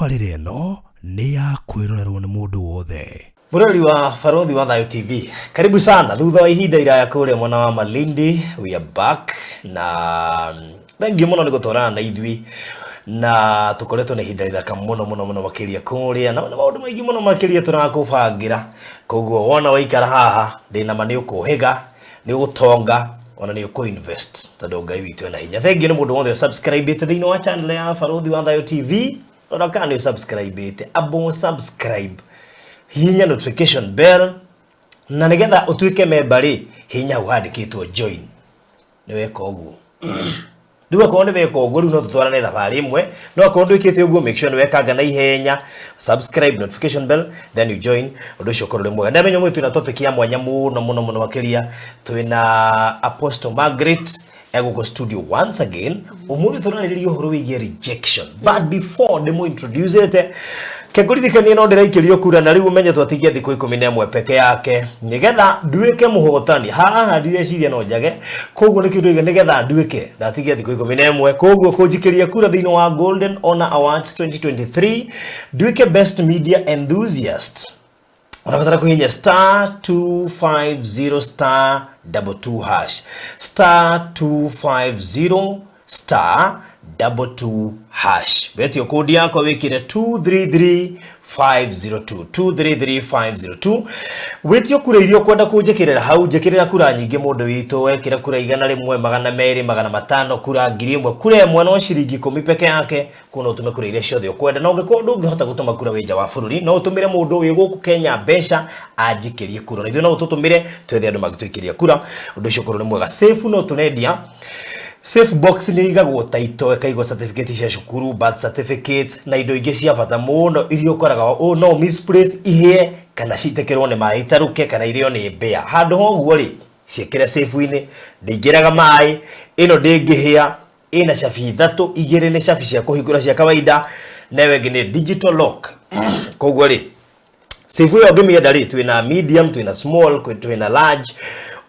Tabarĩra ĩno nĩ ya kwĩrorerwo nĩ mũndũ wothe. Mũrori wa Barothi wa Thayo TV, karibu sana. Thutha wa ihinda iraya kũrĩa mwena wa Malindi, we are back na thengiũ mũno nĩ gũtwarana na ithuĩ na tũkoretwo na ihinda rĩthaka mũno mũno mũno makĩria kũrĩa na na maũndũ maingĩ mũno makĩria tũrakũbangĩra. Koguo wona waikara haha ndĩna ma nĩ ũkũhĩga, nĩ ũgũtonga, ona nĩ ũkũ invest tondũ Ngai witũ ena hinya. Thengiũ nĩ mũndũ wothe subscribe thĩinĩ wa channel ya Barothi wa Thayo TV. Rora kana nĩ subscribe, abo subscribe, hihinya notification bell, na nigetha utuike member rĩ, hihinya hau handĩkĩtwo join. Nĩ weka ũguo rĩu, akorwo nĩ weka ũguo, rĩu no tũtwarane thabarĩ ĩmwe. No akorwo ndwĩkĩte ũguo, make sure nĩ wekanga na ihenya, subscribe, notification bell, then you join. Ũndũ ũcio ũkorwo ũrĩ mwega. Ndamenya ũmũthĩ twĩna topic ya mwanya mũno mũno mũno makĩria. Twĩna Apostle Margaret egũkũ studio once again. Ũmũthĩ tũrarĩrĩria ũhoro wĩgiĩ rejection, but before ndĩmũ introduce ĩte, kengũririkanie no ndĩraikĩrio kura, na rĩu ũmenye twatigia thikũ 11 peke yake nĩgetha nduĩke mũhotani. Haha ndireciria no njage, koguo nĩkĩo ndoiga nĩgetha nduĩke, ndatigia thikũ 11. Koguo kũnjikĩria kura thĩinĩ wa Golden Honor Awards 2023, nduĩke best media enthusiast, ũrabatara kũhihinya *250 *22 hash, *250 *22 hash. Wetio kodi yakwa wĩkĩre 233502, 233502. Wĩtio kura iria ũkwenda kũnjĩkĩrĩra hau, njĩkĩrĩra kura nyingĩ mũndũ witũ. Wekĩra kura 100, 200, 500, kura 1000, kura ĩmwe no ciringi 10 peke yake. Kuo no ũtũme kura iria ciothe ũkwenda, na ũngĩkorwo ndũngĩhota gũtũma kura wĩ nja wa bũrũri, no ũtũmĩre mũndũ wĩ gũkũ Kenya mbeca anjikĩrie kura, na ithuĩ no ũtũtũmĩre twethe andũ mangĩtũikĩria kura. Ũndũ ũcio ũkorwo nĩ mwega. Safe no tũrendia. Safe box nĩ igagwo taito, ĩkaigwo certificate cia cukuru, birth certificates na indo ingĩ cia bata mũno iria ũkoraga oh, no misplace, ihĩe kana citĩkĩrwo nĩ maĩ, itarũke kana irĩo nĩ mbĩa. Handũ ha ũguo rĩ, ciĩkĩre safe-inĩ, ndĩingĩraga maĩ, ĩno ndĩngĩhĩa. Ĩna cabi ithatũ, igĩrĩ nĩ cabi cia kũhingũra cia kawaida na ĩyo ĩngĩ nĩ digital lock. Koguo rĩ, safe ĩyo ũngĩmĩenda rĩ, twĩna medium, twĩna small, twĩna large.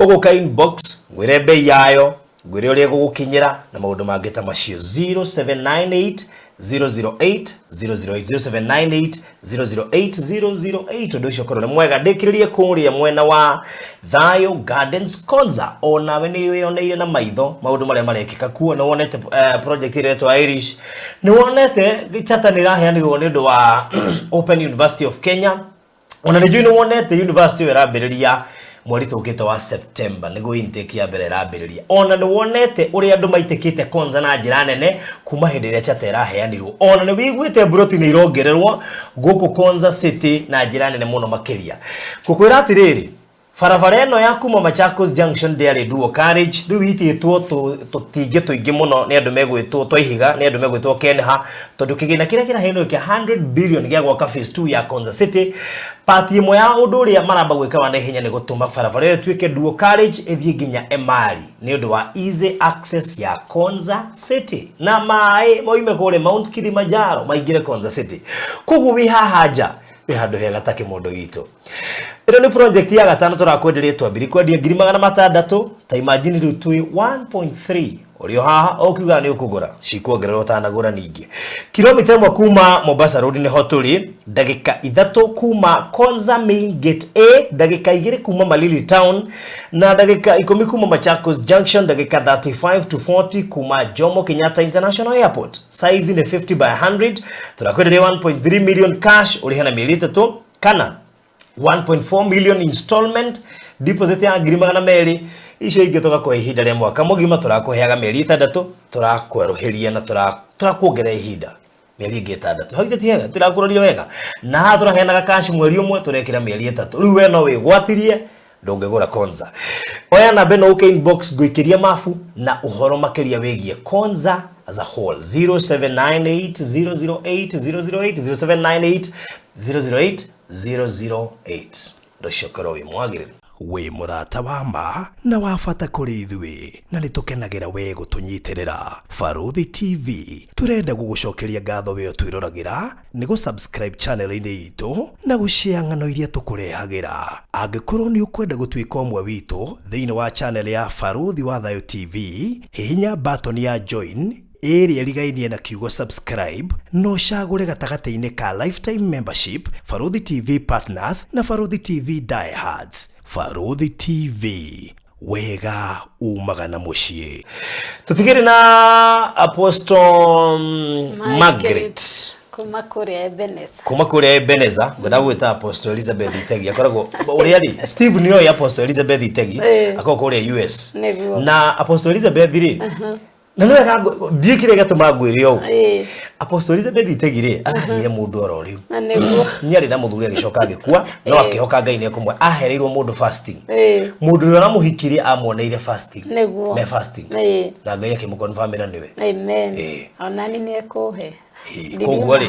Ũgũka inbox, ngwĩre bei yayo, ngwĩre ũrĩa ĩgũgũkinyĩra na maũndũ mangĩ ta macio. 0798 008 008, 0798 008 008. Ũndũ ũcio ũkorwo nĩ mwega. Ndĩkĩrĩrie kũrĩa mwena wa Thayo Gardens Konza, onawe nĩ wĩyoneire na maitho maũndũ marĩa marekĩka kuo. Nĩ wonete project ĩrĩa ĩretwo Irish, nĩ wonete charter nĩ ĩraheanirwo nĩ ũndũ wa Open University of Kenya, ona nĩ njũĩ nĩ wonete university ĩyo ĩrambĩrĩria mweri tũkĩte wa September, nĩguo intake ya mbere ĩrambĩrĩria. Ona nĩ wonete ũrĩa andũ maitĩkĩte Konza na njĩra nene kuma hĩndĩ ĩrĩa charter ĩraheanirwo. Ona nĩ wĩiguĩte mburoti nĩ irongererwo gũkũ Konza City na njĩra nene mũno makĩria. Ngũkwĩra atĩrĩrĩ, barabara ĩno ya kuma Machakos Junction ndĩarĩ dual carriage, rĩu itĩtwo tũtingĩ tũingĩ mũno nĩ andũ megwĩtwo twa ihiga, nĩ andũ megwĩtwo Kenha, tondũ kĩgĩna kĩrĩa kĩraheanwo kĩa 100 billion gĩa gwaka phase 2 ya Konza City, part ĩmwe ya ũndũ ũrĩa maramba gwĩka wa naihenya nĩ gũtũma barabara ĩyo ĩtuĩke dual carriage ĩthiĩ nginya Emali nĩ ũndũ wa easy access ya Konza City, na maĩ moime kũrĩa Mount Kilimanjaro maingĩre Konza City. Koguo wĩ haha nja, wĩ handũ hega ta kĩmondo gitũ. Ĩno nĩ project ya gatano tũrakwenderia. Twambiri kwendia 600,000. Ta imagine, rĩu twĩ 1.3. Ũrĩ o haha ũkiuga nĩ ũkũgũra, cikuongererwo ũtanagũra. Ningĩ kilomita 1 kuma Mombasa Road nĩho tũrĩ, ndagĩka 3 kuma Konza Main Gate A, ndagĩka 2 kuma Malili Town na ndagĩka 10 kuma Machakos Junction, ndagĩka 35 to 40 kuma Jomo Kenyatta International Airport. Size nĩ 50 by 100. Tũrakwenderia 1.3 million cash, ũrĩhe na mĩeri 3, kana 1.4 million installment, deposit ya 200,000, icio ingĩ tũgakũhe ihinda rĩa mwaka mũgima. Tũrakũheaga mĩeri 6, tũrakwerũhĩria na tũrakuongerera ihinda mĩeri ĩngĩ 6. Hau ti hega? Tũrakũroria wega. Na haha tũraheanaga cash mweri ũmwe, tũrekĩra mĩeri 3. Rĩu we no wĩgwatirie, ndũngĩgũra Konza. Oya namba ĩno ũke inbox, ngũikĩria mabu na ũhoro makĩria wĩgiĩ Konza as a whole. 0798 008 008, 0798 008 008. Ũndũ ũcio ũkorwo wĩ mwagĩrĩru. Wĩ mũrata wa ma na wa bata kũrĩ ithuĩ, na nĩ tũkenagĩra we gũtũnyitĩrĩra. Baruthi TV tũrenda gũgũcokeria ngatho we ũtwĩroragĩra nĩ gũ-subscribe channel-inĩ itũ na gũshare ng'ano iria tũkũrehagĩra. Angĩkorwo nĩ ũkwenda gũtuĩka ũmwe witũ thĩinĩ wa channel ya Baruthi wa Thayo TV, hihinya button ya join. Ĩrĩa ĩrigainie na kiugo subscribe na ũcagũre gatagatĩ-inĩ ka lifetime membership, Barũthi TV Partners na Barũthi TV Diehards. Barũthi TV, wega umaga na mũciĩ. Tutigire na Apostle Margaret kuma kuria Ebeneza. Kuma kuria Ebeneza, ngwenda gwita Apostle Elizabeth Itegi, akoragwo uria ri Steve nioĩ Apostle Elizabeth Itegi, akoragwo kuria US. Nĩguo. Na Apostle Elizabeth ri, na nĩ wega ndiĩ kĩrĩa gĩatũma ngwĩre ũũ. Apostle Elizabeth Itegi rĩ, aragĩire mũndũ oro rĩu. Na nĩguo. Nĩ na mũthuri agĩcoka agĩkua, no akĩhoka Ngai nĩ ekũmwe ahereirwo mũndũ fasting. Mũndũ ũrĩa ũramũhikirie amuoneire fasting. Nĩguo. Me fasting. Na Ngai akĩmũconfirmĩra nĩwe. Amen. Onani nĩ ekũhe. Koguo rĩ,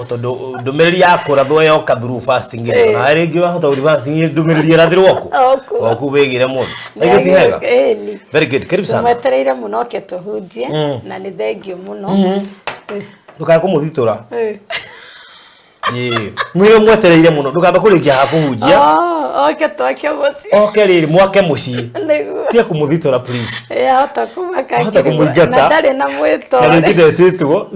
tondũ ndũmĩrĩri ya kũrathwo yoka through fasting rĩ, ona rĩngĩ wahota gũthiĩ fasting ndũmĩrĩri ĩrathĩrwo kũ? O kuo. O kũu wĩgĩre mũndũ. Ĩgĩ ti hega? Very good. Karibu sana. Mwetereire mũno oke tũhunjie na nĩ thengio mũno. Ndũkae kũmũthitũra. Mwĩre mwetereire mũno, ndũkambe kũrĩkia haha kũhunjia. Oke twake mũciĩ. Oke rĩrĩ mwake mũciĩ. Nĩguo. Tiga kũmũthitũra please. Ahota kũmaka Ahota akĩrigwo. kũmũingata. Na ndarĩ na mwĩtore. Na rĩngĩ ndetĩtwo.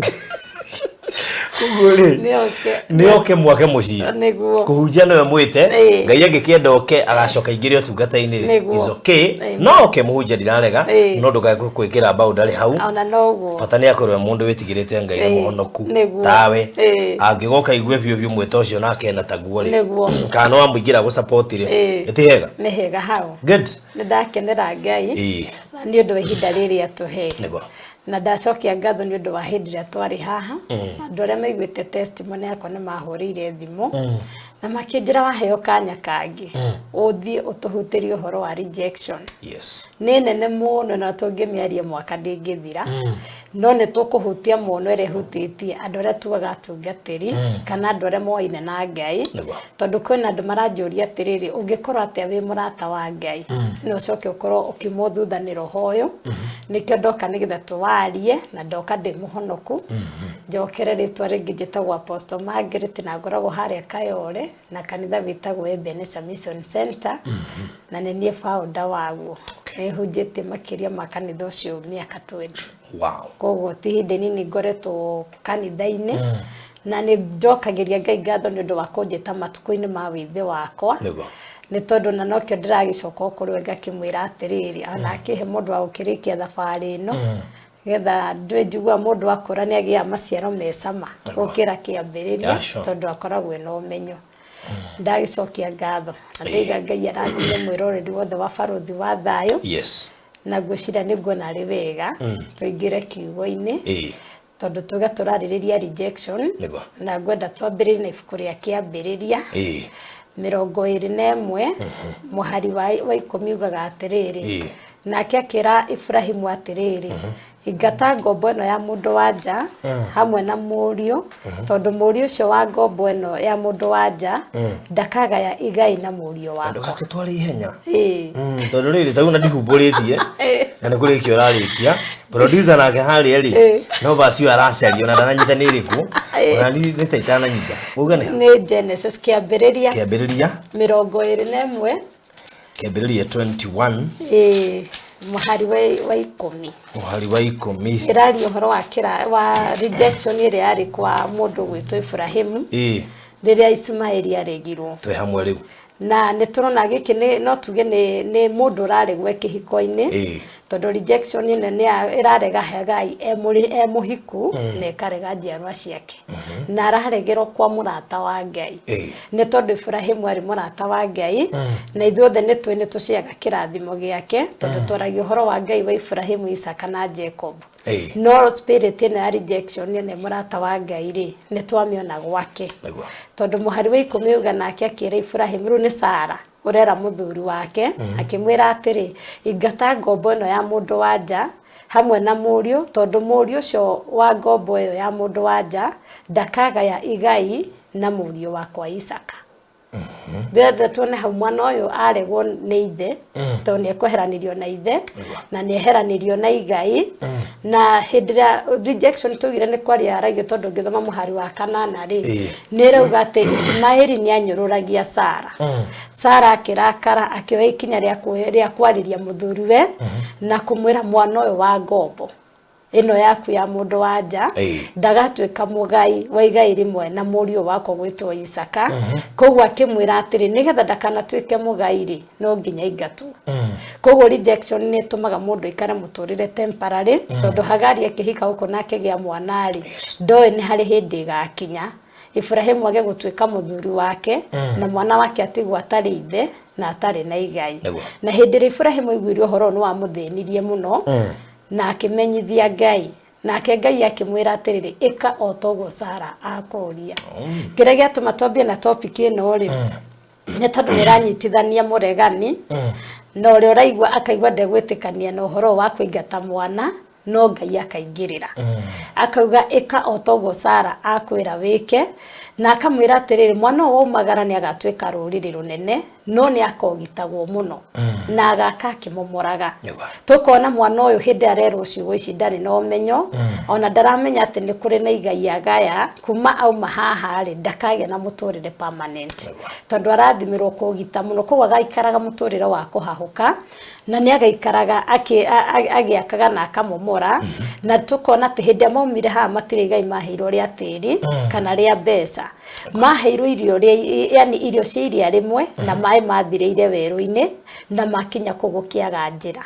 Koguo rĩ, Nĩ oke. nĩ oke mwake mũciĩ. Nĩguo. Kũhunjia nĩwe mwĩte. Ngai angĩkĩenda oke agacoka aingĩre ũtungata-inĩ rĩ, Nĩguo. is okay. No oke mũhunjia ndirarega, no ndũkae kwĩkĩra boundary hau. Ona noguo. Bata nĩ akorwo e mũndũ wĩtigĩrĩte Ngai na mũhonoku tawe. Angĩgoka igue biũ biũ mwĩto ũcio nake ena taguo rĩ, Nĩguo. kana no wamũingĩra gũsupport rĩ, ĩti hega? Nĩ hega hau. Good. Nĩ ndakenera Ngai na nĩ ũndũ wa ihinda rĩrĩ atũhe. Nĩguo. Na ndacokia ngatho nĩ ũndũ wa hĩndĩ ĩrĩa twarĩ haha. Andũ arĩa maiguĩte testimony yakwa nĩ mahũrĩire thimũ na makĩnjĩra waheo kanya kangĩ ũthiĩ ũtũhutĩrie ũhoro wa rejection. Yes. Nĩ nene mũno na tũngĩmĩaria mwaka ndĩngĩthira. No nĩ tũkũhutia mũno ĩrĩa ĩhutĩtie andũ arĩa tugaga atungatĩri kana andũ arĩa moaine na Ngai. Nĩguo. Tondũ kwĩna andũ maranjũria atĩrĩrĩ, ũngĩkorwo atĩa wĩ mũrata wa Ngai na ũcoke ũkorwo ũkiumwo thutha nĩ roho ũyũ. Nĩkĩo ndoka nĩgetha tũwarie, na ndoka ndĩ mũhonoku. Njokere rĩtwa rĩngĩ njĩtagwo Apostle Margaret na ngoragwo harĩa Kayole na kanitha wĩtagwo Ebenezer Mission Center, na nĩ niĩ founder waguo. Nĩ hunjĩtie makĩria ma kanitha ũcio mĩaka 20. Wow. Koguo ti hĩndĩ nini ngoretwo kanitha-inĩ, na nĩ njokagĩria Ngai ngatho nĩ ũndũ wa kũnjĩta matukũ-inĩ ma wĩthĩ wakwa. Nĩguo. Nĩ tondũ na nokĩo ndĩragĩcoka o kũrĩ we ngakĩmwĩra atĩrĩrĩ, ona akĩhe mũndũ wa gũkĩrĩkia thabarĩ ĩno, getha ndwĩ njiguaga mũndũ akũra nĩ agĩaga maciaro me cama gũkĩra kĩambĩrĩria, tondũ akoragwo ena ũmenyo. Ndagĩcokia ngatho na ndaiga Ngai arathime mwĩroreri wothe wa Barũthi wa Thayũ. Yes. Na ngwĩciria nĩ nguona arĩ wega tũingĩre kiugo-inĩ, tondũ tuge tũrarĩrĩria rejection. Nĩguo. Na ngwenda twambĩrĩrie na ibuku rĩa kĩambĩrĩria 21 mũhari wa 10 ugaga atĩrĩrĩ, nake akĩra Ibrahimu atĩrĩrĩ, ingata ngombo ĩno ya mũndũ wa nja hamwe na mũriũ, tondũ mũriũ ũcio wa ngombo ĩno ya mũndũ wa nja ndakagaya igai na mũriũ wakwa. Ndũgatũtware ihenya. Tondũ rĩrĩ ta rĩu na ndihumbũrĩtie na nĩ kũrĩkia ũrarĩkia. Producer nake harĩa rĩ, no basi ũyũ aracaria ona ndananyita nĩ ĩrĩkũ, ona nĩ ta itananyita. Uga nĩ ha? Nĩ Genesis kĩambĩrĩria. Kĩambĩrĩria. 21. Kĩambĩrĩria 21. Mũhari wa 10. Mũhari wa 10. Ĩraria ũhoro wa kĩra, wa rejection ĩrĩa yarĩ kwa mũndũ gwĩtwo Ibrahimu. Rĩrĩa Ismaeli aregirwo. Twĩ hamwe rĩu. Na nĩ tũrona gĩkĩ nĩ, no tuge nĩ mũndũ ũraregwo kĩhiko-inĩ. Tondũ rejection ĩno nĩ ĩrarega Hagai e mũhiku na ĩkarega njiarwa ciake. Na araregerwo kwa mũrata wa Ngai. Nĩ tondũ Ibrahimu arĩ mũrata wa Ngai, na ithuothe nĩ tũĩ nĩ tũciaga kĩrathimo gĩake, tondũ twaragia ũhoro wa Ngai wa Ibrahimu, Isaka na Jacob. No spirit ĩno ya rejection ĩno mũrata wa Ngai rĩ, nĩ twamĩona gwake. Tondũ mũhari wa 10 uga nake akĩra Ibrahimu, rĩu nĩ Sara ũrera mũthuri wake, akĩmwĩra atĩrĩ, ingata ngombo ĩno ya mũndũ wa nja hamwe na mũriũ, tondũ mũriũ ũcio wa ngombo ĩyo ya mũndũ wa nja ndakagaya igai na mũriũ wakwa Isaka. Ndĩrenda tuone hau mwana ũyũ aregwo nĩ ithe, tondũ nĩ ekweheranĩrio na ithe, na nĩ eheranĩrio na igai. Na hĩndĩ ĩrĩa rejection tugire nĩ kwaria aragio, tondũ ũngĩthoma mũhari wa 8 rĩ, nĩ ĩrauga atĩ Ismaeli nĩ anyũrũragia Sara. Sara akĩrakara akĩoya ikinya rĩa kwarĩria mũthuriwe na kũmwĩra mwana ũyũ wa ngombo. Ĩno yaku ya mũndũ wa nja ndagatuĩka mũgai wa igai rĩmwe na mũriũ wakwa gwĩtwo Isaka. Koguo akĩmwĩra atĩrĩ, nĩgetha ndakanatuĩke mũgai rĩ, no nginya aingatwo. Koguo rejection nĩ ĩtũmaga mũndũ aikare mũtũrĩre temporary, tondũ Hagari akĩhika gũkũ na akĩgĩa mwana rĩ, ndoĩ nĩ harĩ hĩndĩ ĩgakinya Ibrahimu age gũtuĩka mũthuri wake na mwana wake atigwo atarĩ ithe na atarĩ na igai. Na hĩndĩ ĩrĩa Ibrahimu aiguire ũhoro ũyũ nĩ wamũthĩnirie mũno, na akĩmenyithia Ngai, nake Ngai akĩmwĩra atĩrĩrĩ, ĩka o toguo Sara akũria. Kĩrĩa gĩatũma twambie na topic ĩno rĩ, nĩ tondũ nĩ ĩranyitithania mũregani na ũrĩa ũraigua akaigua ndegwĩtĩkania na ũhoro wa kũingata mwana, no Ngai akaingĩrĩra akauga ĩka o toguo Sara akwĩra wĩke, na akamwĩra atĩrĩrĩ, mwana ũyũ waumagara nĩ agatuĩka rũrĩrĩ rũnene, no nĩ akogitagwo mũno na agaka akĩmomoraga. Tũkona mwana ũyũ hĩndĩ arerwo ciugo ici ndarĩ na ũmenyo, ona ndaramenya atĩ nĩ kũrĩ na igai agaya kuma auma haha rĩ, ndakagĩa na mũtũrĩre permanent, tondũ arathimĩrwo kũgita mũno. Koguo agaikaraga mũtũrĩre wa kũhahũka, na nĩ agaikaraga agĩakaga na akamomora. Na tũkona atĩ hĩndĩ ĩrĩa maumire haha matirĩ igai maheirwo rĩa tĩri kana rĩa mbeca, maheirwo irio rĩa, yani irio cia iria rĩmwe na maĩ mathirĩire werũ-inĩ, na makinya kũu gũkĩaga njĩra.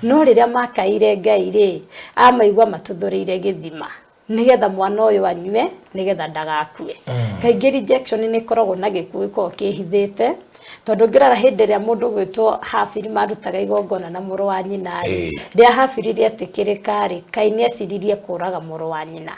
No rĩrĩa makaire Ngai rĩ, amaigua matuthũrĩire gĩthima nĩgetha mwana ũyũ anyue, nĩgetha ndagakue. Kaingĩ rejection nĩ ĩkoragwo na gĩkuũ gĩkoragwo kĩhithĩte, tondũ ngĩrora hĩndĩ ĩrĩa mũndũ gwĩtwo Habili marutaga igongona na mũrũ wa nyina rĩ, rĩa Habili rĩetĩkĩrĩka rĩ, Kaini eciririe kũraga mũrũ wa nyina.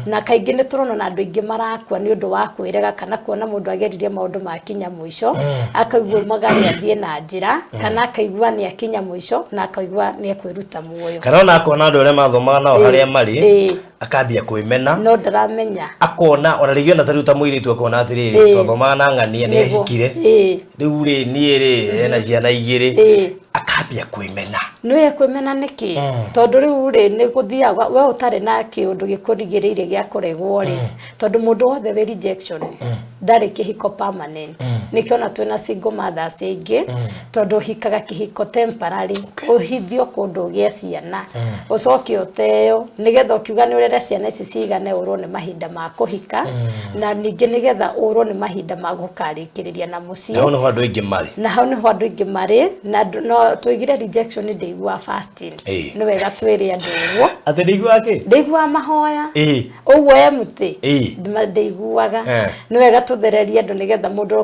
Na kaingĩ nĩ tũrona na andũ aingĩ marakua nĩ ũndũ wa kwĩrega kana kuona mũndũ ageririe maũndũ makinya mũico, akaigua umagare athiĩ na njĩra, kana akaigua nĩ akinya mũico na akaigua nĩ ekwĩruta muoyo, kana ona akona andũ arĩa mathomaga nao harĩa marĩ, akambia kwĩmena. No ndaramenya. Akona ona rĩngĩ ona tarĩu ta mũirĩtu akona atĩrĩrĩ, twathomaga na ng'ania nĩ ehikire, rĩu rĩ niĩ rĩ ena ciana igĩrĩ, akambia kwĩmena. Nĩ kwĩmena nĩkĩ? Tondũ rĩu rĩ nĩ gũthiaga we ũtarĩ na kĩũndũ gĩkũrigĩrĩirie gĩa kũregwo rĩ, tondũ mũndũ wothe wĩ rejection ndarĩ kĩhiko permanent. Nĩkĩo ona twĩna single mothers aingĩ, tondũ ũhikaga kĩhiko temporary, ũhithio kũndũ ũgĩe ciana, ũcoke ũteo, nĩgetha ũkiuga nĩ ũrere ciana ici cigane, ũrwo nĩ mahinda ma kũhika, na ningĩ nĩgetha ũrwo nĩ mahinda ma gũkarĩkĩrĩria na mũciĩ. Na hau nĩho andũ aingĩ marĩ. Na hau nĩho andũ aingĩ marĩ. Na no tũigire rejection ndĩiguaga fasting. Nĩ wega twĩre andũ ũguo. Atĩ ndĩiguaga kĩ? Ndĩiguaga mahoya. Ũguo empty. Ndĩiguaga. Nĩ wega tũthererie andũ nĩgetha mũndũ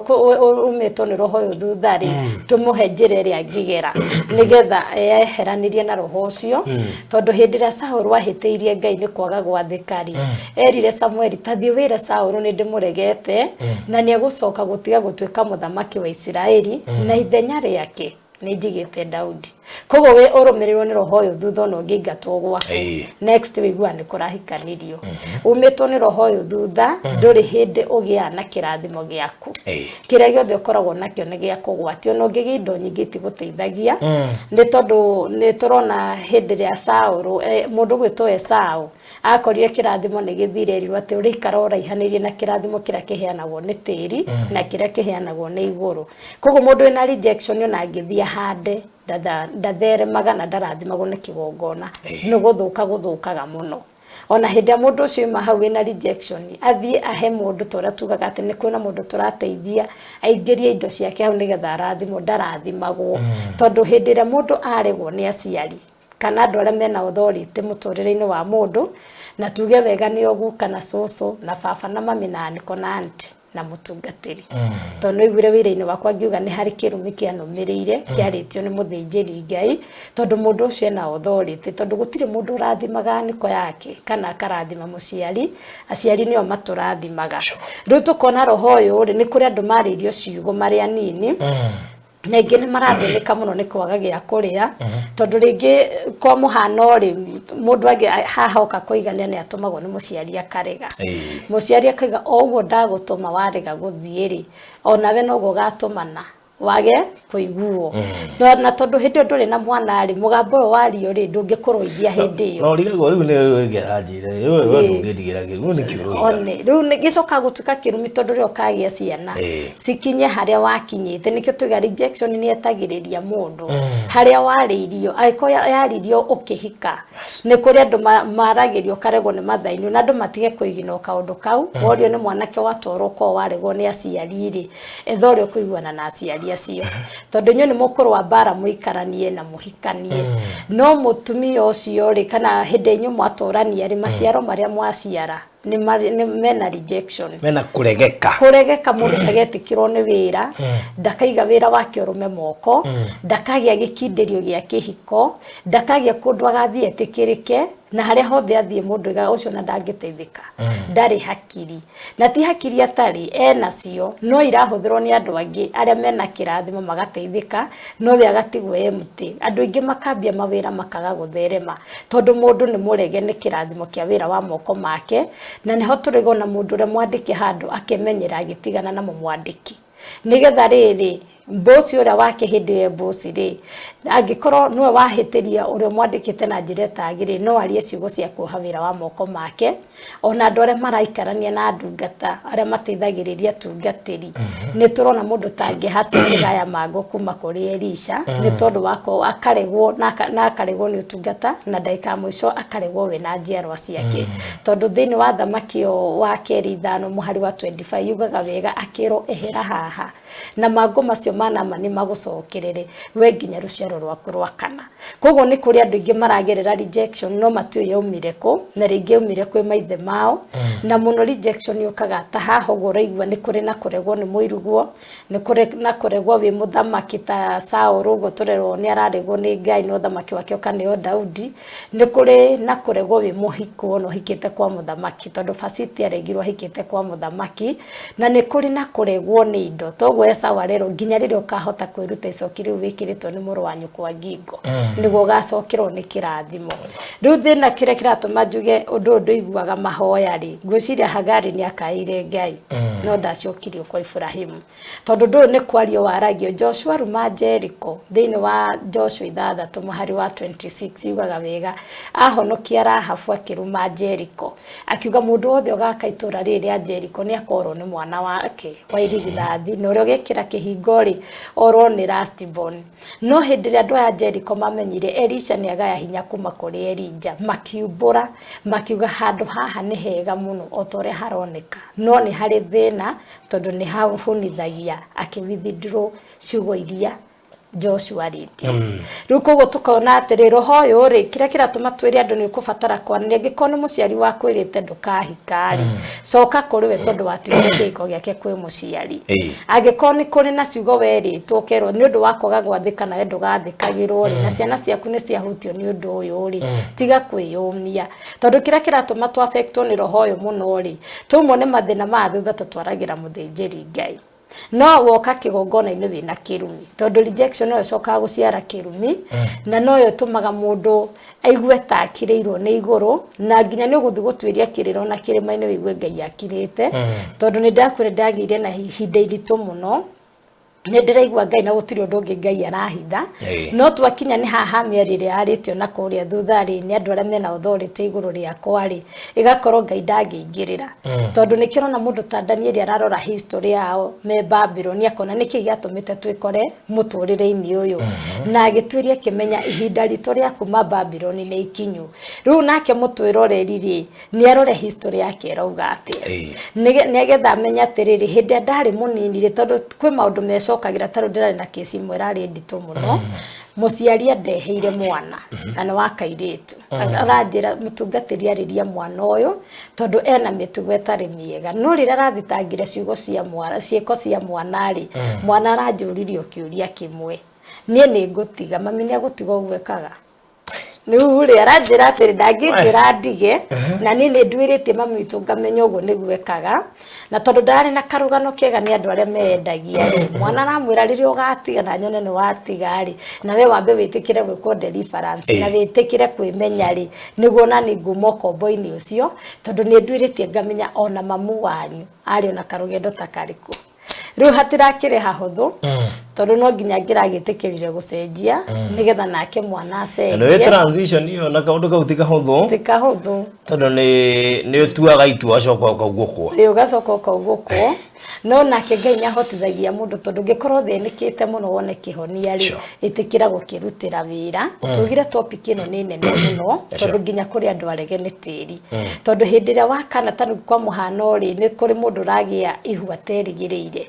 umĩtwo nĩ roho ũyũ thutha rĩ, tũmũhe njĩra ĩrĩa angĩgera nĩgetha eyeheranirie na roho ũcio. Tondũ hĩndĩ ĩrĩa Saũlũ ahĩtĩirie Ngai nĩ kwaga gwathĩka rĩ, erire Samueli, ta thiĩ wĩre Saũlũ nĩ ndĩmũregete na nĩ egũcoka gũtiga gũtuĩka mũthamaki wa Isiraeli, na ithenya rĩake nĩ njigĩte Daudi. Koguo we ũrũmĩrĩrwo nĩ roho ũyũ thutha ona ũngĩingatwo gwaku, next wĩigua nĩ kũrahikanirio, umĩtwo nĩ roho ũyũ thutha, ndũrĩ hĩndĩ ũgĩaga na kĩrathimo gĩaku. Kĩrĩa gĩothe ũkoragwo nakĩo nĩ gĩa kũgwatio, na ũngĩgĩa indo nyingĩ itigũteithagia, nĩ tondũ nĩ tũrona hĩndĩ ĩrĩa Saũlũ, mũndũ gwĩtwo Esau akorire kĩrathimo nĩ gĩthire, erirwo atĩ ũrĩikara ũraihanĩirie na kĩrathimo kĩrĩa kĩheanagwo nĩ tĩri na kĩrĩa kĩheanagwo nĩ igũrũ. Koguo mũndũ wĩna rejection ona angĩthiĩ ahande ndatheremaga na ndarathimagwo nĩ kĩgongona, nĩ gũthũka gũthũkaga mũno. Ona hĩndĩ ĩrĩa mũndũ ũcio auma hau wĩna rejection athiĩ ahe mũndũ, ta ũrĩa tugaga atĩ nĩ kwĩna mũndũ tũrateithia aingĩrie indo ciake hau nĩgetha arathimwo, ndarathimagwo. Tondũ hĩndĩ ĩrĩa mũndũ aregwo nĩ aciari kana andũ arĩa mena authority mũtũrĩre-inĩ wa mũndũ, na tuge wega nĩ oguka na cũcũ na baba na mami na aniko na aunty na mũtungatĩri, tondũ nĩ ũiguire wĩra-inĩ wakwa ngiuga nĩ harĩ kĩrumi kĩanũmĩrĩire kĩarĩtio nĩ mũthĩnjĩri Ngai, tondũ mũndũ ũcio ena authority, tondũ gũtirĩ mũndũ ũrathimaga nĩko yake kana akarathima mũciari, aciari nĩo matũrathimaga. Rĩu tũkona roho ũyũ rĩ, nĩ kũrĩ andũ marĩirio ciugo marĩ anini, na aingĩ nĩ marathĩnĩka mũno nĩ kwaga gĩa kũrĩa, tondũ rĩngĩ kwa mũhano rĩ, mũndũ angĩ haha oka kũigania nĩ atũmagwo nĩ mũciari akarega. Mũciari akauga o ũguo ndagũtũma warega gũthiĩ rĩ, onawe noguo ũgatũmana. Wage kũiguo. Na tondũ hĩndĩ ĩyo ndũrĩ na mwana rĩ, mũgambo ũyũ wario rĩ, ndũngĩkũrũithia hĩndĩ ĩyo. No rigagwo rĩu nĩ ũngĩranjĩra wewe ndũngĩndigĩra kĩrumi nĩkĩ ũroiga. One rĩu gĩcokaga gũtuĩka kĩrumi tondũ rĩrĩa ũkagĩa ciana cikinye harĩa wakinyĩte. Nĩkĩo tuiga rejection nĩ etagĩrĩria mũndũ harĩa warĩirio. Angĩkorwo yaririo ũkĩhika, nĩ kũrĩ andũ maragĩrio ũkaregwo nĩ mathainio, na andũ matige kũigino kaũndũ kau. Worio nĩ mwanake watwarwo kwao waregwo nĩ aciari rĩ, etha ũrĩa ũkũiguana na aciari acio, tondũ inyuĩ nĩ mũkũrũa mbara mũikaranie na mũhikanie. No mũtumia ũcio rĩ, kana hĩndĩ inyuĩ mwatũrania rĩ, maciaro marĩa mwaciara nĩ mena rejection. Mena kũregeka. Kũregeka, mũndũ ndagetĩkĩrwo nĩ wĩra, ndakaiga wĩra wake ũrũme moko, ndakagĩa gĩkindĩrio gĩa kĩhiko, ndakagĩa kũndũ agathiĩ etĩkĩrĩke, na harĩa hothe athiĩ mũndũ aigaga ũcio na ndangĩteithĩka, ndarĩ hakiri. Na ti hakiri atarĩ, enacio, no irahũthĩrwo nĩ andũ angĩ arĩa mena kĩrathimo magateithĩka, no we agatigwo empty. Andũ aingĩ makambia mawĩra makaga gũtherema tondũ mũndũ nĩ mũrege nĩ kĩrathimo kĩa wĩra wa moko make. Na nĩho tũrĩgona mũndũ ũrĩa mwandĩke handũ akemenyera agĩtigana na mũmwandĩki, nĩgetha rĩrĩ mbosi ũrĩa wake hĩndĩ ĩyo mbosi rĩ, angĩkorwo nĩwe wahĩtĩria ũrĩa mwandĩkĩte na njĩra ĩtagĩrĩire, no arie ciugo cia kuoha wĩra wa moko make. Ona andũ arĩa maraikarania na ndungata, arĩa mateithagĩrĩria atungatĩri, nĩ tũrona mũndũ ta Gehazi akĩgaya mango kuma kũrĩ Elisha nĩ tondũ wako akaregwo na akaregwo nĩ ũtungata, na ndagĩka ya mũico akaregwo we na njiarwa ciake. Tondũ thĩinĩ wa Thamaki ĩyo wa kerĩ 5 mũhari wa 25 yugaga wega, akĩrwo ehera haha na mango macio ma Naamani magũcokerere we nginya rũciaro rwaku rwa kana. Koguo nĩ kũrĩ andũ aingĩ maragerera rejection no matiũĩ yaumire kũ, na rĩngĩ yaumire kwĩ maithe mao. Na mũno rejection yũkaga ta haha ũguo ũraigua, nĩ kũrĩ na kũregwo nĩ mũiruguo, nĩ kũrĩ na kũregwo wĩ mũthamaki ta Saũlũ ũguo tũrerwo nĩ araregwo nĩ Ngai na ũthamaki wake ũkaneo Daudi. Nĩ kũrĩ na kũregwo wĩ mũhiku ona ũhikĩte kwa mũthamaki, tondũ Vashti aregirwo ahikĩte kwa mũthamaki. Na nĩ kũrĩ na kũregwo nĩ indo, toguo Esau arerwo nginya rĩrĩa ũkahota kwĩruta icoki rĩu wĩkĩrĩtwo nĩ mũrũ wa nyũkwa ngingo, nĩguo ũgacokerwo nĩ kĩrathimo. Rĩu thĩna kĩrĩa kĩratũma njuge ũndũ ũyũ ndũiguaga mahoya rĩ, ngwĩciria Hagari nĩ akaĩire Ngai no ndacokirio kwa Ibrahimu, tondũ ũndũ ũyũ nĩ kwario waragio. Joshua ruma Jericho, thĩinĩ wa Joshua 6 mũhari wa 26 yugaga wega, ahonokia Rahabu akĩruma Jericho, akiuga mũndũ wothe ũgaka itũra rĩrĩ rĩa Jericho nĩ akorwo nĩ mwana wake wa irigithathi, na ũrĩa ũgekĩra kĩhingo rĩ orwo nĩ last born. No hĩndĩ ĩrĩa andũ aya Jericho mamenyire Elisha nĩ agaya hinya kuma kũrĩ Elijah, makiumbũra makiuga handũ haha nĩ hega mũno o ta ũrĩa haroneka, no nĩ harĩ thĩna tondũ nĩ hahunithagia, akĩ withdraw ciugo iria Joshua arĩtie. Rĩu koguo tũkona atĩrĩ, roho ũyũ rĩ, kĩrĩa kĩratũma twĩre andũ nĩ ũkũbatara kwaranĩria. Angĩkorwo nĩ mũciari wakwĩrĩte ndũkahika rĩ, coka kũrĩ we, tondũ watigire kĩhiko gĩake kwĩ mũciari. Angĩkorwo nĩ kũrĩ na ciugo werĩtwo ũkerwo nĩ ũndũ wa kwaga gwathĩka nawe ndũgathĩkagĩrwo rĩ, na ciana ciaku nĩ ciahutio nĩ ũndũ ũyũ rĩ, tiga kwĩyũmia, tondũ kĩrĩa kĩratũma tũ affectwo nĩ roho ũyũ mũno rĩ, tumwo nĩ mathĩna maya thutha tũtwaragĩra mũthĩnjĩri Ngai, no woka kĩgongona-inĩ wĩna kĩrumi, tondũ rejection noyo ĩcokaga gũciara kĩrumi, na noyo ĩtũmaga mũndũ aigue ta akirĩirwo nĩ igũrũ, na nginya nĩ ũgũthiĩ gũtuĩria kĩrĩro na kĩrĩma-inĩ wĩigue Ngai akirĩte. Tondũ nĩ ndakwĩra ndagĩire na ihinda iritũ mũno, nĩ ndĩraigua Ngai na gũtirĩ ũndũ ũngĩ Ngai arahitha. No twakinya nĩ haha mĩario ĩrĩa yarĩtio na kũrĩa thutha rĩ, nĩ andũ arĩa mena authority igũrũ rĩakwa rĩ, ĩgakorwo Ngai ndangĩingĩrĩra, tondũ nĩkĩo ũrona mũndũ ta Danieli ararora history yao me Babylon, akona nĩkĩ gĩatũmĩte twĩkore mũtũrĩre-inĩ ũyũ, na agĩtuĩria akĩmenya ihinda ritũ rĩa kuma Babylon nĩ ikinyu. Rĩu nake mũtwĩroreri rĩ, nĩ arore history yake ĩrauga atĩa, nĩgetha amenye atĩrĩrĩ, hĩndĩ ĩrĩa ndarĩ mũnini rĩ, tondũ kwĩ maũndũ mecokagĩra. Ta rĩu ndĩrarĩ na kĩci ĩmwe ĩrarĩ nditũ mũno. Mũciari andeheire mwana na nĩ wa kairĩtu, aranjĩra mũtungatĩri arĩria mwana ũyũ tondũ ena mĩtugo ĩtarĩ mĩega. No rĩrĩa arathitangire ciugo cia mwana, ciĩko cia mwana rĩ, mwana aranjũririe o kĩũria kĩmwe: "Niĩ nĩ ngũtiga mami, nĩ agũtiga ũguo ekaga?" Rĩu rĩ, aranjĩra atĩrĩ, ndangĩnjĩra ndige, na niĩ nĩ nduĩrĩtie mami witũ ngamenya ũguo nĩguo ekaga. Na tondũ ndararĩ na karũgano kega nĩ andũ arĩa meendagia rĩ, mwana aramwĩra rĩrĩa ũgatiga na nyone nĩ watiga rĩ, na we wambe wĩtĩkĩre gwĩkwo deliverance na wĩtĩkĩre kwĩmenya rĩ, nĩguo nani nguma ũkombo-inĩ ũcio, tondũ nĩ nduĩrĩtie ngamenya ona mamu wanyu arĩ ona karũgendo ta karĩkũ. Rĩu hatirakĩrĩ hahũthũ, tondũ no nginya ngĩragĩtĩkĩrire gũcenjia nĩgetha nake mwana Na nĩ acenjie. Transition ĩyo na kaũndũ kau ti kahũthũ. Ti kahũthũ. Tondũ nĩ ũtuaga itua, ũgacoka ũkaugũkwo. Ĩ, ũgacoka ũkaugũkwo, no nake Ngai nĩ ahotithagia mũndũ, tondũ ũngĩkorwo ũthĩnĩkĩte mũno wone kĩhonia rĩ, ĩtĩkĩra gũkĩrutĩra wĩra. Tugire topic ĩno nĩ nene mũno, tondũ nginya kũrĩ andũ arege nĩ tĩri, tondũ hĩndĩ ĩrĩa wakana, ta rĩu kwa mũhano rĩ, nĩ kũrĩ mũndũ ũragĩa ihu aterĩgĩrĩire,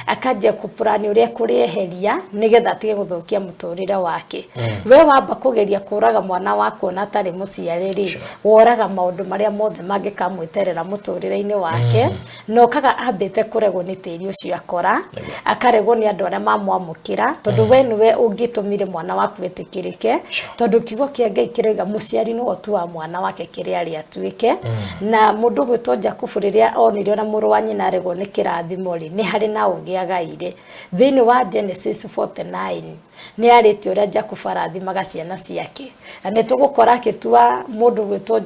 akanjia kũpurani ũrĩa kũrĩeheria nĩgetha atige gũthũkia mũtũrĩre wake. We wamba kũgeria kũraga mwana waku ona atarĩ mũciare rĩ, woraga maũndũ marĩa mothe mangĩkamwĩterera mũtũrĩre-inĩ wake, na ũkaga ambĩte kũregwo nĩ tĩri ũcio, akora akaregwo nĩ andũ arĩa mamwamũkĩra, tondũ we nĩwe ũngĩtũmire mwana waku etĩkĩrĩke, tondũ kiugo kĩa Ngai kĩrauga mũciari nĩwe ũtuaga mwana wake kĩrĩa arĩ atuĩke. Na mũndũ ũgwĩtwo Jakubu, rĩrĩa onire ona mũrũ wa nyina aregwo nĩ kĩrathimo rĩ, nĩ harĩ na ũgĩ agaire. Thĩinĩ wa Genesis 49 nĩ arĩtie ũrĩa Jakubu arathimaga ciana ciake, na nĩ tũgũkora akĩtua mũndũ gwĩtwo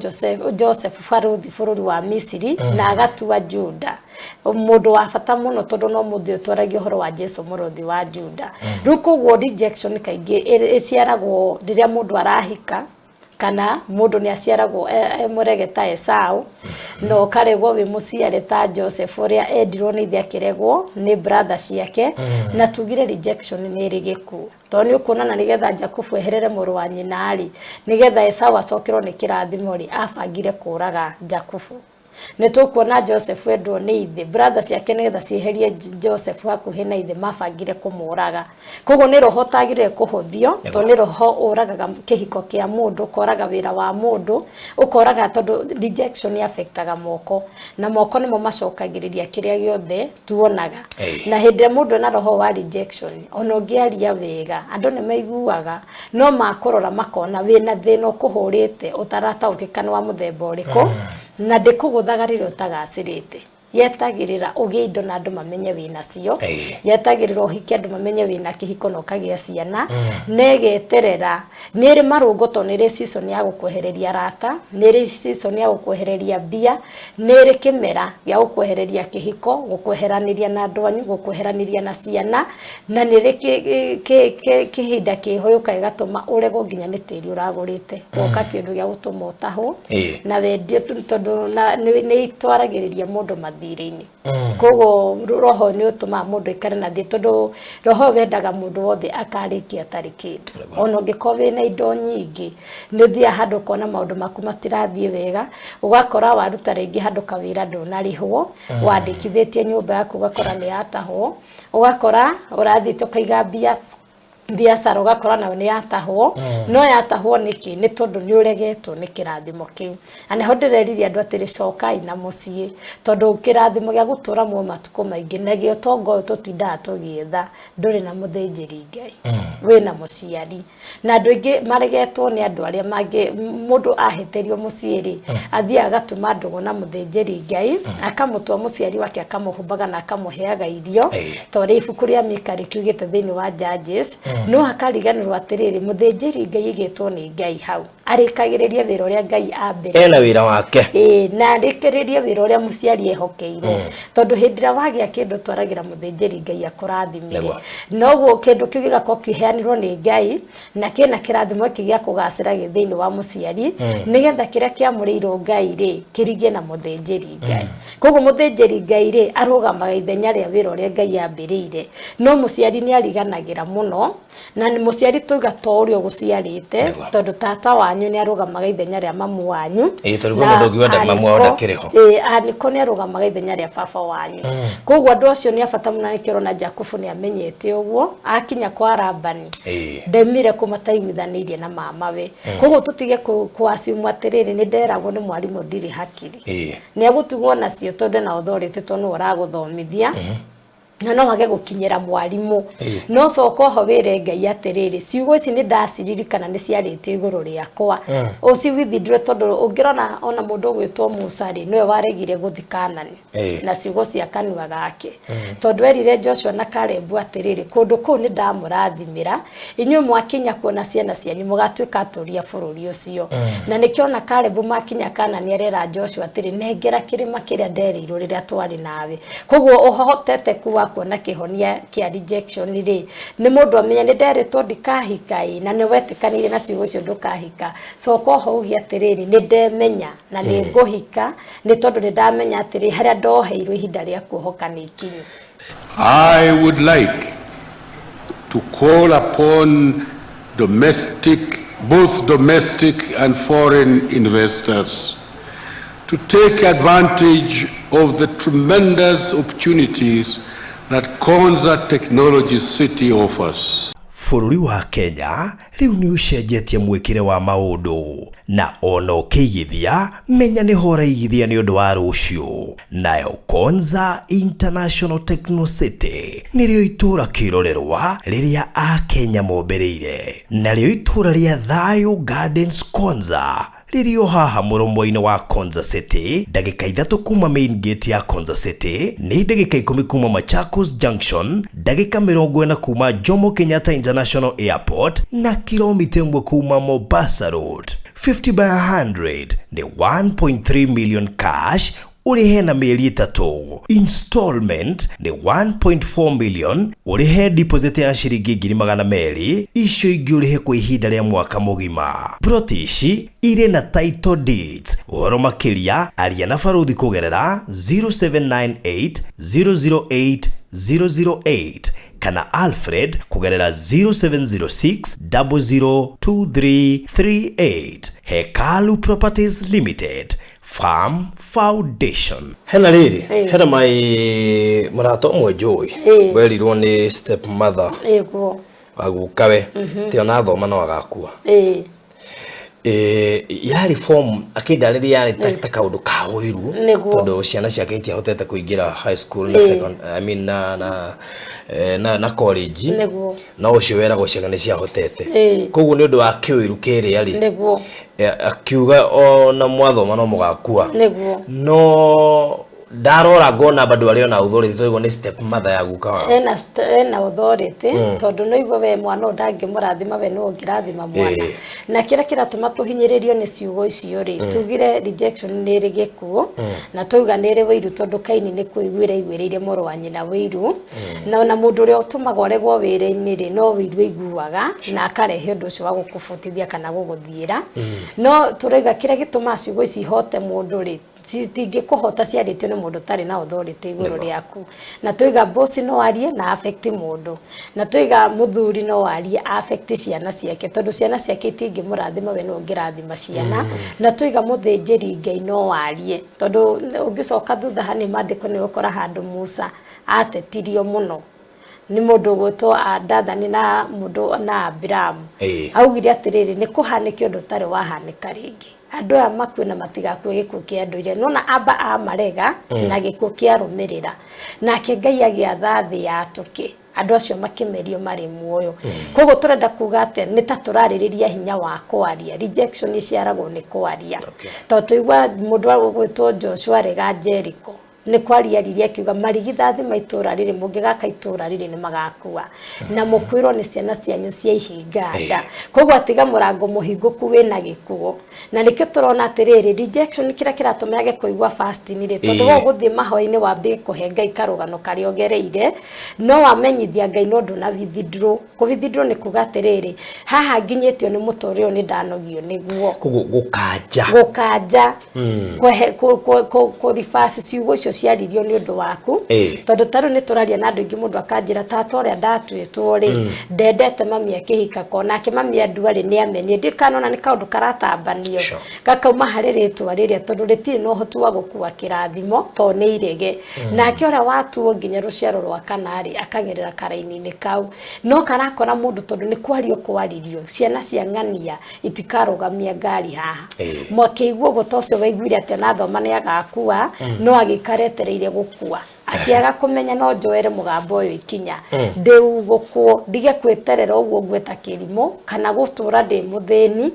Joseph barũthi bũrũri wa Misiri, na agatua Juda mũndũ wa bata mũno, tondũ no mũthĩ ũtwaragia ũhoro wa Jesu, mũrũthi wa Juda. Rĩu koguo rejection kaingĩ ĩciaragwo rĩrĩa mũndũ arahika, kana mũndũ nĩ aciaragwo e mũrege ta Esau, na ũkaregwo wĩ mũciare ta Joseph ũrĩa endirwo nĩ ithe akĩregwo nĩ brother ciake. Na tugire rejection nĩ ĩrĩ gĩkuũ, tondũ nĩ ũkuona na nĩgetha Jakubu eherere mũrũ wa nyina rĩ, nĩgetha Esau acokerwo nĩ kĩrathimo rĩ, abangire kũraga Jakubu. Nĩ tũkuona Joseph endwo nĩ ithe, brother ciake nĩgetha cieherie Joseph hakuhĩ na ithe mabangire kũmũraga. Koguo nĩ roho ũtagĩrĩire kũhũthio, tondũ nĩ roho ũragaga kĩhiko kĩa mũndũ, ũkoraga wĩra wa mũndũ, ũkoraga, tondũ rejection affectaga moko, na moko nĩmo macokagĩrĩria kĩrĩa gĩothe tuonaga. Na hĩndĩ ĩrĩa mũndũ ena roho wa rejection, ona ũngĩaria wega andũ nĩ maiguaga, no makũrora makona wĩna thĩna ũkũhũrĩte ũtarataũkĩka nĩ wa mũthemba ũrĩkũ, na ndĩkũgũthaga rĩrĩa ũtagacĩrĩte. Yetagĩrĩra ũgĩe indo na andũ mamenye wĩna cio, yetagĩrĩra ũhiki andũ mamenye wĩna kĩhiko na ũkagĩa ciana, na ĩgeterera. Nĩ ĩrĩ marũngo, tondũ nĩ ĩrĩ season ya gũkwehereria arata, nĩ ĩrĩ season ya gũkwehereria mbia, nĩ ĩrĩ kĩmera gĩa gũkwehereria kĩhiko, gũkweheranĩria na andũ anyu, gũkweheranĩria na ciana, na nĩ ĩrĩ kĩhinda kĩhũyũka gĩgatũma ũregwo nginya nĩ tĩri ũragũrĩte, goka kĩndũ gĩa gũtũma ũtahwo na wendio, tondũ nĩ itwaragĩrĩria mũndũ mathirĩ-inĩ. Koguo roho nĩ ũtũmaga mũndũ aikare na thĩ, tondũ roho wendaga mũndũ wothe akarĩkia atarĩ kĩndũ. Ona ũngĩkorwo wĩna indo nyingĩ, nĩ ũthiaga handũ ũkona maũndũ maku matirathiĩ wega, ũgakora waruta rĩngĩ handũ kawĩra ndũnarĩhwo, wandĩkithĩtie nyũmba yaku ũgakora nĩ yatahwo, ũgakora ũrathiĩte ũkaiga mbia biacara ũgakora nayo nĩ yatahwo. No yatahwo nĩkĩ? Nĩ tondũ nĩ ũregetwo nĩ kĩrathimo kĩu. Na nĩho ndĩreririe andũ atĩrĩ, cokai na mũciĩ, tondũ kĩrathimo gĩa gũtũra muoyo matukũ maingĩ na gĩa ũtonga ũyũ tũtindaga tũgĩetha, ndũrĩ na mũthĩnjĩri Ngai, wĩna mũciari. Na andũ aingĩ maregetwo nĩ andũ arĩa mangĩ. Mũndũ ahĩtĩrio mũciĩ rĩ, athiaga agatuma ndũgũ na mũthĩnjĩri Ngai, akamũtua mũciari wake, akamũhumbaga na akamũheaga irio, ta ũrĩa ibuku rĩa Mika rĩkiugĩte thĩinĩ wa Judges. No akariganĩrwo atĩrĩrĩ, mũthĩnjĩri Ngai aigĩtwo nĩ Ngai hau arĩkagĩrĩrie wĩra ũrĩa Ngai ambĩrĩirie. Ena wĩra wake. Ĩĩ, na arĩkĩrĩrie wĩra ũrĩa mũciari ehokeirwo, tondũ hĩndĩ ĩrĩa wagĩa kĩndũ twaragĩra mũthĩnjĩri Ngai akũrathimire. Noguo kĩndũ kĩu gĩgakorwo kĩheanirwo nĩ Ngai na kĩna kĩrathimo gĩkĩ gĩa kũgacĩra gĩ thĩinĩ wa mũciari, nĩgetha kĩrĩa kĩamũrĩirwo Ngai rĩ kĩrigie na mũthĩnjĩri Ngai. Koguo mũthĩnjĩri Ngai rĩ arũgamaga ithenya rĩa wĩra ũrĩa Ngai ambĩrĩire, no mũciari nĩ ariganagĩra mũno. Na nĩ mũciari tuga to ũrĩa ũgũciarĩte, tondũ tata wanyu nĩ arũgamaga ithenya rĩa mamu wanyu. Ĩĩ, tondũ kwĩ mũndũ ũngĩ wenda mamu wao ndakĩrĩ ho. Ĩĩ, anĩko nĩ arũgamaga ithenya rĩa baba wanyu. Koguo andũ acio nĩ a bata mũno. Nĩkĩo ũrona Jakubu nĩ amenyete ũguo akinya kwa Labani, ndemire kũ mataiguithanĩirie na mamawe. Koguo tũtige kũ assume atĩrĩrĩ, nĩ nderagwo nĩ mwarimũ ndirĩ hakiri. Nĩ agũtigwo nacio, tondũ na authority, tondũ nĩwe ũragũthomithia, na no wage gũkinyĩra mwarimũ. No coka oho wĩre Ngai atĩrĩrĩ, ciugo ici nĩ ndaciririkana, nĩ ciarĩtio igũrũ rĩakwa, ũciwithindũre. Tondũ ũngĩrora ona mũndũ ũgwĩtwo Musa rĩ, nĩwe waregire gũthi Kanani na ciugo cia kanua gake, tondũ erire Joshua na Caleb atĩrĩrĩ, kũndũ kũu nĩ ndamũrathimĩra, inyuĩ mwakinya kuona ciana cianyu mũgatuĩka atũũri a bũrũri ũcio. Na nĩkĩo ona Caleb makinya Kanani arera Joshua atĩrĩ, nengera kĩrĩma kĩrĩa nderĩirwo rĩrĩa twarĩ nawe. Koguo ũhotete wa kuona kĩhonia kĩa rejection rĩ, nĩ mũndũ amenya nĩ nderĩtwo ndikahika ĩ, na nĩ wetĩkanĩire na ciugo icio ndũkahika, coka oho uge atĩrĩrĩ, nĩ ndemenya na nĩ ngũhika, nĩ tondũ nĩ ndamenya atĩrĩ harĩa ndoheirwo ihinda rĩa kuohoka nĩ ikinyu. I would like to call upon both domestic and foreign investors to take advantage of the tremendous opportunities that Konza Technology City offers. Bũrũri wa Kenya rĩu nĩ ũcenjetie mwĩkĩre wa maũndũ, na ona ũkĩigithia menya nĩho ũraigithia nĩ ũndũ wa rũciũ. Nayo Konza International Techno City nĩrĩo itũũra kĩrorerwa rĩrĩa Akenya mombĩrĩire, narĩo itũũra rĩa Thayo Gardens Konza rĩrĩ o haha mũromo-inĩ wa Konza City, ndagĩka 3 kuma main gate ya Konza City, nĩ ndagĩka 10 kuma Machakos Junction, ndagĩka 40 kuma Jomo Kenyatta International Airport, na kilomita 1 kuma Mombasa Road. 50 by 100 nĩ 1.3 million cash ũrĩhe na mĩeri 3. Installment nĩ 1.4 million ũrĩhe deposit ya ciringi 200,000, icio ingĩ ũrĩhe kwa ihinda rĩa mwaka mũgima. Plot ici irĩ na title deeds. Ũhoro makĩria aria na Baruthi kũgerera 0798 008 008 kana Alfred kũgerera 0706 002338. Hekalu Properties Limited, Farm Foundation. Hena rĩrĩ, hena mai mũrata ũmwe njũĩ werirwo nĩ step mother wa gukawe ti ona thoma no agakua. Yarĩ form akĩndarĩria yarĩ ta kaũndũ ka ũiru, tondũ ciana ciake itiahotete kũingĩra high school na second, I mean na college, no ũcio weragwo ciana nĩ ciahotete, koguo nĩ ũndũ wa kĩũiru kĩrĩa rĩ, akiuga ona mwathoma no mũgakua. No ndarora ngona bado arĩ ona authority, tondũ nĩ step mother ya guka wao. Ena authority, tondũ no igwe we mwana ũyũ ndangĩmũrathima, we nĩwe ũngĩrathima mwana. Na kĩrĩa kĩratũma tũhinyĩrĩrio nĩ ciugo icio rĩ, tugire rejection nĩ ĩrĩ gĩkuũ, na twauga nĩ ĩrĩ wĩiru, tondũ Kaini nĩ kũiguĩra aiguĩrĩire mũrũ wa nyina wĩiru, na ona mũndũ ũrĩa ũtũmaga ũregwo wĩra-inĩ rĩ, no wĩiru aiguaga na akarehe ũndũ ũcio wa gũkũbutithia kana gũgũthiĩra. No tũrauga kĩrĩa gĩtũmaga ciugo ici ihote mũndũ rĩ, citingĩkũhota ciarĩtio nĩ mũndũ ũtarĩ na authority igũrũ rĩaku. Na twaiga boss no arie na affect mũndũ, na twaiga mũthuri no arie affect ciana ciake, tondũ ciana ciake itingĩmũrathima, we nĩwe ũngĩrathima ciana. Na twaiga mũthĩnjĩri Ngai no arie, tondũ ũngĩcoka thutha hanini maandĩko nĩ ũgũkora handũ Musa atetirio mũno nĩ mũndũ ũgwĩtwo Dathani na mũndũ na Abiramu. Augire atĩrĩrĩ, nĩ kũhanĩke ũndũ ũtarĩ wahanĩka rĩngĩ, andũ aya makue na matigakue gĩkuũ kĩa ndũire. Nona amba amarega na gĩkuũ kĩarũmĩrĩra, nake Ngai agĩatha thĩ yatũke, andũ acio makĩmerio marĩ muoyo. Koguo tũrenda kuga atĩ nĩ ta tũrarĩrĩria hinya wa kwaria. Rejection iciaragwo nĩ kwaria, tondũ tũigua mũndũ ũgwĩtwo Joshua arega Jericho nĩ kwaria riria akiuga marigithathi ma itũũra rĩrĩ, mũngĩgaka itũũra rĩrĩ nĩ magakua, na mũkuĩrwo nĩ ciana cianyu cia ihinga nda. Koguo atiga mũrango mũhingũku wĩna gĩkuũ. Na nĩkĩo tũrona atĩrĩrĩ, rejection kĩrĩa kĩratũma yage kũigua fast nĩ rĩ, tondũ we ũgũthiĩ mahoya-inĩ wambie kũhe Ngai karũgano karĩa ũgereire, no wamenyithia Ngai no ndũna withdraw. Kũ withdraw nĩ kuga atĩrĩrĩ, haha nginyĩtio nĩ mũtũrĩre ũyũ nĩ ndanogio nĩguo. Koguo gũkanja. Gũkanja. Kũ reverse ciugo icio ciaririo nĩ ũndũ waku, tondũ ta rĩu nĩ tũraria na andũ aingĩ, mũndũ akanjĩra tata ũrĩa ndatuĩtwo rĩ, ndendete mami akĩhika ko, nake mami andua rĩ nĩ amenie, ndikanona nĩ kaũndũ karatambanio gakauma harĩ rĩtwa rĩrĩa, tondũ rĩtirĩ na ũhoti wa gũkua kĩrathimo tondũ nĩ irege. Nake ũrĩa watuo nginya rũciaro rwa kana rĩ, akagerera karaini-inĩ kau, no karakora mũndũ tondũ nĩ kwario kwaririo, ciana cia ng'ania itikarũgamia ngari haha. Mwakĩigua ũguo ta ũcio waiguire atĩ ona thoma nĩ agakua, no agĩikara etereire gũkua, akĩaga kũmenya no njoere mũgambo ũyũ ikinya ndĩugũkwo, ndige kwĩterera ũguo ngwĩta kĩrimũ kana gũtũra ndĩ mũthĩni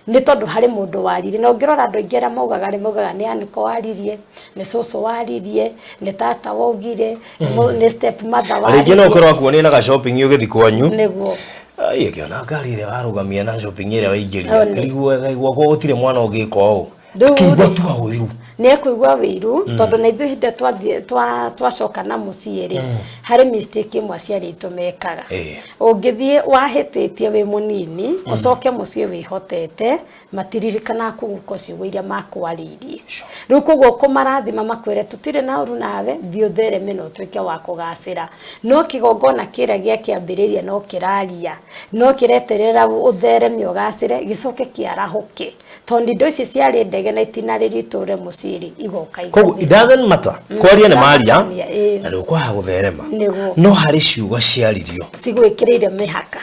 nĩ tondũ harĩ mũndũ waririe. Na ũngĩrora andũ aingĩ arĩa maugaga rĩ, maugaga nĩ anĩko waririe, nĩ cũcũ waririe, nĩ tata waugire, nĩ step mother waririe. Rĩngĩ no ũkorwo akuonia na ga shopping ũgĩthiĩ kwanyu. Nĩguo. Ai, akĩona ngari ĩrĩa warũgamia na shopping ĩrĩa waingĩria, akĩrigwo akaigua gũtirĩ mwana ũngĩka ũũ. Akĩigua tu ũiru. Nĩ ekũigua wĩiru tondũ na ithuĩ hĩndĩ ĩrĩa twacoka na mũciĩ rĩ, harĩ mistake ĩmwe aciari aitũ mekaga. Ũngĩthiĩ wahĩtĩtie wĩ mũnini, ũcoke mũciĩ wĩhotete, matiririkanaga kũguka ciugo iria makwarĩirie. Rĩu koguo kũmarathima makwĩre tũtirĩ na ũru nawe, thiĩ ũthereme na ũtuĩke wa kũgacĩra. No kĩgongona kĩrĩa gĩa kĩambĩrĩria no kĩraria, no kĩreterera ũthereme ũgacĩre, gĩcoke kĩarahũke. Tondũ indo ici ciarĩ ndege na itinarĩrio itũre mũciĩ rĩ, igoka Koguo it doesn't matter, kwaria nĩ maria na rĩu kwaga gũtherema, no harĩ ciugo ciaririo cigwĩkĩrĩire mĩhaka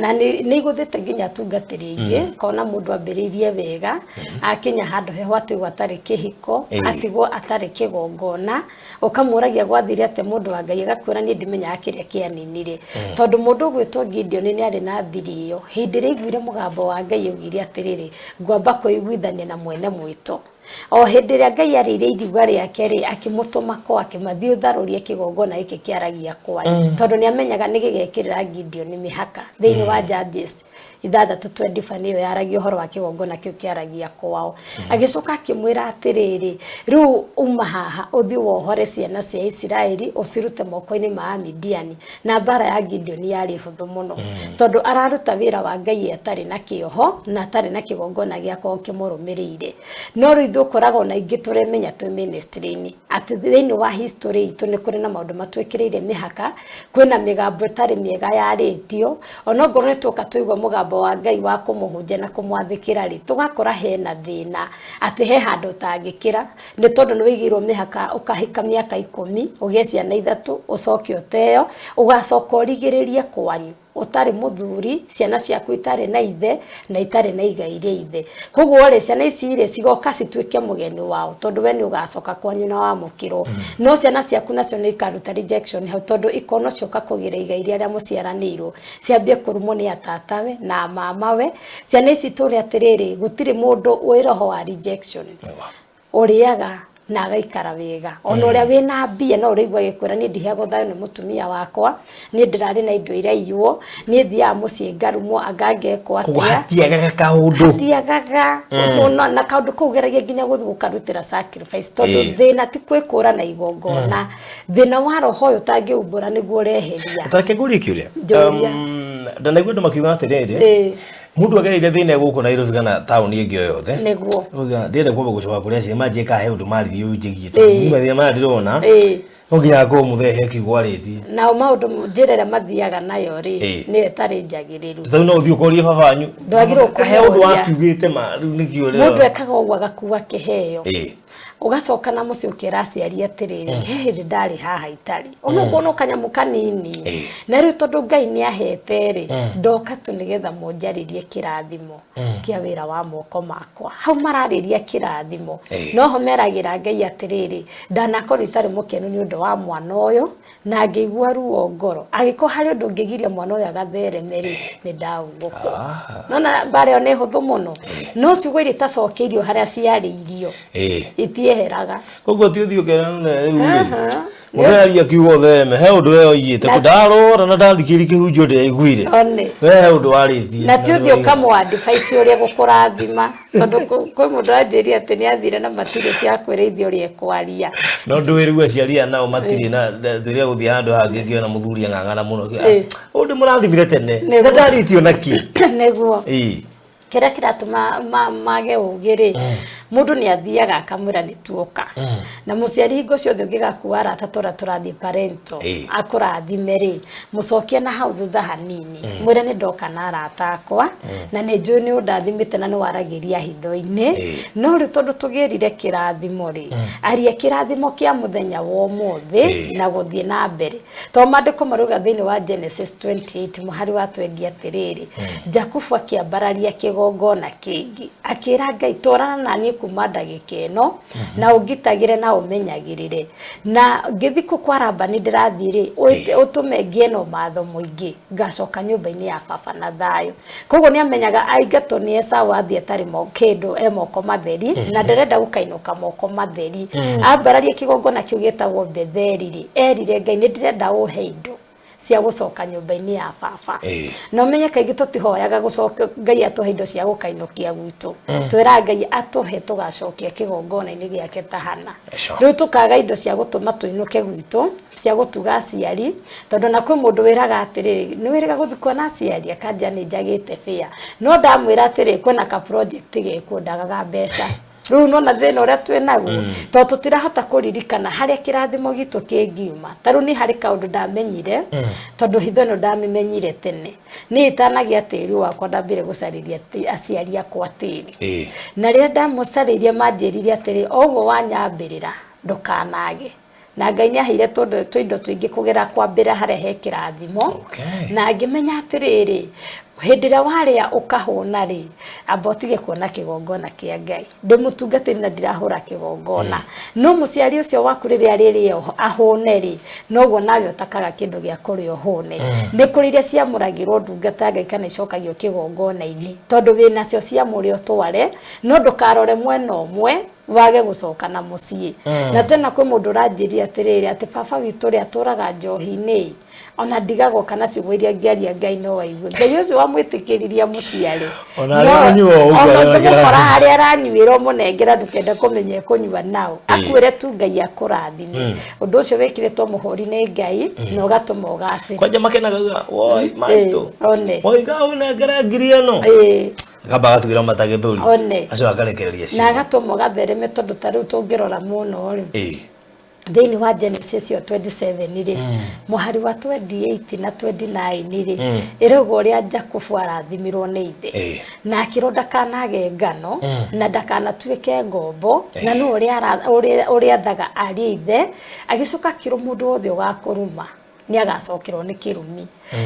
na nĩ igũthĩte nginya atungatĩri aingĩ. Kona mũndũ ambĩrĩirie wega, akinya handũ heho atigwo atarĩ kĩhiko, atigwo atarĩ kĩgongona, ũkamũragia gwathire atĩa mũndũ wa Ngai, agakwĩra niĩ ndimenyaga kĩrĩa kĩaninire. Tondũ mũndũ ũgwĩtwo Gideon nĩ arĩ na thiri ĩyo, hĩndĩ ĩrĩa aiguire mũgambo wa Ngai augire atĩrĩrĩ, ngwamba kwĩiguithania na mwene mwĩto. O hĩndĩ ĩrĩa Ngai arĩire irigwa rĩake rĩ, akĩmũtũma kwake mathiĩ ũtharũrie kĩgongona gĩkĩ kĩaragia kwanyu, tondũ nĩ amenyaga nĩ gĩgekĩrĩra Gideon mĩhaka. Thĩinĩ wa Judges 6:24 nĩyo yaragia ũhoro wa kĩgongona kĩu kĩaragia kwao. Agĩcoka akĩmwĩra atĩrĩrĩ, rĩu uma haha ũthiĩ wohore ciana cia Isiraeli ũcirute moko-inĩ ma Amidiani. Na mbara ya Gideon yarĩ hũthũ mũno, tondũ araruta wĩra wa Ngai atarĩ na kĩoho na atarĩ na kĩgongona gĩa kwao kĩmũrũmĩrĩire. No rĩu ithuĩ ũkoragwo na ingĩ tũremenya twĩ ministry-inĩ atĩ thĩinĩ wa history itũ nĩ kũrĩ na maũndũ matwĩkĩrĩire mĩhaka, kwĩna mĩgambo ĩtarĩ mĩega yarĩtio. Onokorwo nĩ tuoka tũigua mũgambo wa Ngai wa kũmũhunjia na kũmwathĩkĩra rĩ, tũgakora hena thĩna atĩ he handũ ũtangĩkĩra, nĩ tondũ nĩ wĩigĩirwo mĩhaka, ũkahika mĩaka 10, ũgĩe ciana 3, ũcoke ũteo, ũgacoka ũrigĩrĩrie kwanyu ũtarĩ mũthuri, ciana ciaku itarĩ na ithe na itarĩ na igai rĩa ithe. Koguo rĩ, ciana ici rĩ cigoka cituĩke mũgeni wao, tondũ we nĩ ũgacoka kwanyu na wamũkĩrwo. No ciana ciaku nacio nĩ ikaruta rejection hau, tondũ ikono cioka kũgĩra igai rĩa arĩa mũciaranĩirwo, ciambie kũrumwo nĩ atatawe na mamawe. Ciana ici tũrĩ atĩrĩrĩ, gũtirĩ mũndũ wĩ roho wa rejection ũrĩaga na agaikara wega. Ona ũrĩa wĩna mbia no ũraigua agĩkwĩra niĩ ndiheagwo thayũ nĩ mũtumia wakwa, niĩ ndĩrarĩ na indo iraiywo, niĩ thiaga mũciĩ ngarumwo, anga ngekwo Koguo atĩa. Hatiagaga kaũndũ. Hatiagaga na kaũndũ kau geragia nginya gũthiĩ gũkarutĩra sacrifice, tondũ thĩna ti kwĩkũra na igongona, thĩna wa roho ũyũ ũtangĩumbũra nĩguo ũreheria. Tareke ngũrie kĩũria. Njũria. Ndanaigua andũ makiuga atĩrĩrĩ, mũndũ agereire thĩna gũkũ Nairobi kana taũni ĩngĩ o yothe, Nĩguo. Ndĩrenda kwamba gũcoka kũrĩa aciari manjie kana he ũndũ maririe ũnjĩgie, tondũ niĩ mathĩna maya ndĩrona no nginya ngorwo mũthee he kiugo arĩtie. Nao maũndũ njĩra ĩrĩa mathiaga nayo rĩ, nĩyo ĩtarĩ njagĩrĩru. Rĩu no ũthiĩ ũkorie baba wanyu Ndwagĩrĩirwo he ũndũ kũmũria. wakiugĩte ma rĩu nĩkĩo Mũndũ ekaga ũguo agakua kĩheo, ũgacoka na mũciĩ ũkĩra aciari atĩrĩrĩ, he hĩndĩ ndarĩ haha itarĩ onokorwo no kanyamũ kanini, na rĩu tondũ Ngai nĩ ahete rĩ, ndoka tu nĩgetha mũnjarĩrie kĩrathimo kĩa wĩra wa moko makwa. Hau mararĩria kĩrathimo, noho meragĩra Ngai atĩrĩrĩ, ndanakorwo itarĩ mũkenu nĩ ũndũ wa mwana ũyũ na ngĩigua ruo ngoro, angĩkorwo harĩ ũndũ ũngĩgiria mwana ũyũ agathereme rĩ, nĩ ndaugũkwo. Nona mbara ĩyo nĩ hũthũ mũno, no ciugo iria itacokeirio harĩa ciarĩirio itieheraga. Koguo ti ũthiĩ ũkera rĩu rĩ, mũthee akiuga ũthereme, he ũndũ we oigĩte ndarora na ndathikĩrĩria kĩhunjio ndĩraiguire, One. we he ũndũ warĩtie. Na ti ũthiĩ ũkamũ advice ũrĩa gũkũrathima, tondũ kwĩ mũndũ anjĩrire atĩ nĩ athire na matirĩ cia kwĩrĩithia ũrĩa ekwaria. No ndũĩ rĩu aciari aya nao matirĩ na rĩrĩa gũthiĩ handũ hangĩ ngĩona mũthuri ang'ang'ana mũno, ũndũ ndĩmũrathimire tene na ndarĩtio na kĩ. Nĩguo. Kĩrĩa kĩratũma mage ũgĩ rĩ, mũndũ nĩ athiaga akamwĩra nĩ tuoka, na mũciari hingo ciothe ũngĩgakua arata tũrĩa tũrathiĩ parento akũrathime rĩ, mũcokie na hau thutha hanini, mwĩre nĩ ndoka na arata akwa na nĩ njũĩ nĩ ũndathimĩte na nĩ waragĩria hitho-inĩ, no rĩu tondũ tũgĩrire kĩrathimo rĩ, aria kĩrathimo kĩa mũthenya wa ũmũthĩ na gũthiĩ na mbere. Tondũ maandĩko marauga thĩinĩ wa Genesis 28 mũhari wa 20 atĩrĩrĩ, Jakubu akĩambararia kĩgongona kĩngĩ, akĩra Ngai, twarana na niĩ kuma ndagĩka ĩno na ũngitagĩre na ũmenyagĩrĩre, na ngĩthiĩ kũ kwa Labani ndĩrathiĩ rĩ, ũtũme ngĩe na ũmatho mũingĩ, ngacoka nyũmba-inĩ ya baba na thayũ. Koguo nĩ amenyaga aingatwo nĩ Esau athiĩ atarĩ kĩndũ, e moko matheri, na ndarenda gũkainũka moko matheri. Ambararia kĩgongona kĩu gĩtagwo Betheli rĩ, erire Ngai, nĩ ndĩrenda ũhe indo Cia gũcoka nyũmba-inĩ ya baba. Na ũmenye kaingĩ tũtihoyaga gũcoka Ngai atũhe indo cia gũkainũkia gwitũ, twĩraga Ngai atũhe tũgacokia kĩgongona-inĩ gĩake ta Hana. Rĩu tũkaga indo cia gũtũma tũinũke gwitũ, cia gũtuga aciari, tondũ na kwĩ mũndũ wĩraga atĩrĩrĩ, nĩ wĩrĩga gũthiĩ kuona aciari, akanjia nĩ njagĩte bĩa, no ndamwĩra atĩrĩ, kwĩna ka project gekuo, ndagaga mbeca. Rĩu nona thĩna ũrĩa twĩ naguo, tondũ tũtirahota kũririkana harĩa kĩrathimo gitũ kĩngiuma. Ta rĩu niĩ harĩ kaũndũ ndamenyire, tondũ hitho ĩno ndamĩmenyire tene. Niĩ itanagĩa tĩri wakwa, ndambire gũcarĩria aciari akwa tĩri. Na rĩrĩa ndamũcarĩirie, manjĩrire atĩrĩ, o ũguo wanyambĩrĩra ndũkanage, na Ngai nĩ aheire tũindo tũingĩ kũgera kwambĩra harĩa he kĩrathimo. Na ngĩmenya atĩrĩrĩ, hĩndĩ ĩrĩa warĩa ũkahũna rĩ, amba ũtige kuona kĩgongona kĩa Ngai. Ndĩ mũtungatĩri na ndirahũra kĩgongona, no mũciari ũcio waku rĩrĩa arĩrĩa ahũne rĩ, noguo nawe ũtakaga kĩndũ gĩa kũrĩa ũhũne. Nĩ kũrĩ iria ciamũragĩrwo ndungata ya Ngai kana icokagio kĩgongona-inĩ, tondũ wĩnacio ciamũre ũtware, no ndũkarore mwena ũmwe wage gũcoka na mũciĩ. Na tena kwĩ mũndũ ũranjĩria atĩrĩrĩ, atĩ baba witũ ũrĩa atũraga njohi-inĩ, ona ndigagwo kana ciugo iria ngĩaria Ngai no aigue. Ngai ũcio wamwĩtĩkĩririe mũciare. Ona arĩa manyuaga ũguo, ona arĩa ũngĩmũkora harĩa aranyuĩra, ũmũnengera, ndũkende kũmenya ekũnyua nao, akwĩre tu Ngai akũrathime. Ũndũ ũcio wĩkĩrĩtwo mũhũri nĩ Ngai na ũgatũma ũgacĩre. Kwanja makenaga, woi maitũ, one. Woiga ũnengere ngiri ĩno, akamba agatugĩra mata gĩthũri. One. Acio akarekereria na ciugo. Agatũma ũgathereme, tondũ ta rĩu tũngĩrora mũno rĩ, thĩinĩ wa Genesis ĩyo 27 rĩ, mũhari wa 28 na 29 rĩ, ĩrauga ũrĩa Jakubu arathimirwo nĩ ithe, na akĩrwo ndakanage ngano na ndakanatuĩke ngombo, na nĩ ũrĩa athaga ariũ a ithe. Agĩcoka akĩrwo mũndũ wothe ũgakũruma nĩ agacokerwo nĩ kĩrumi,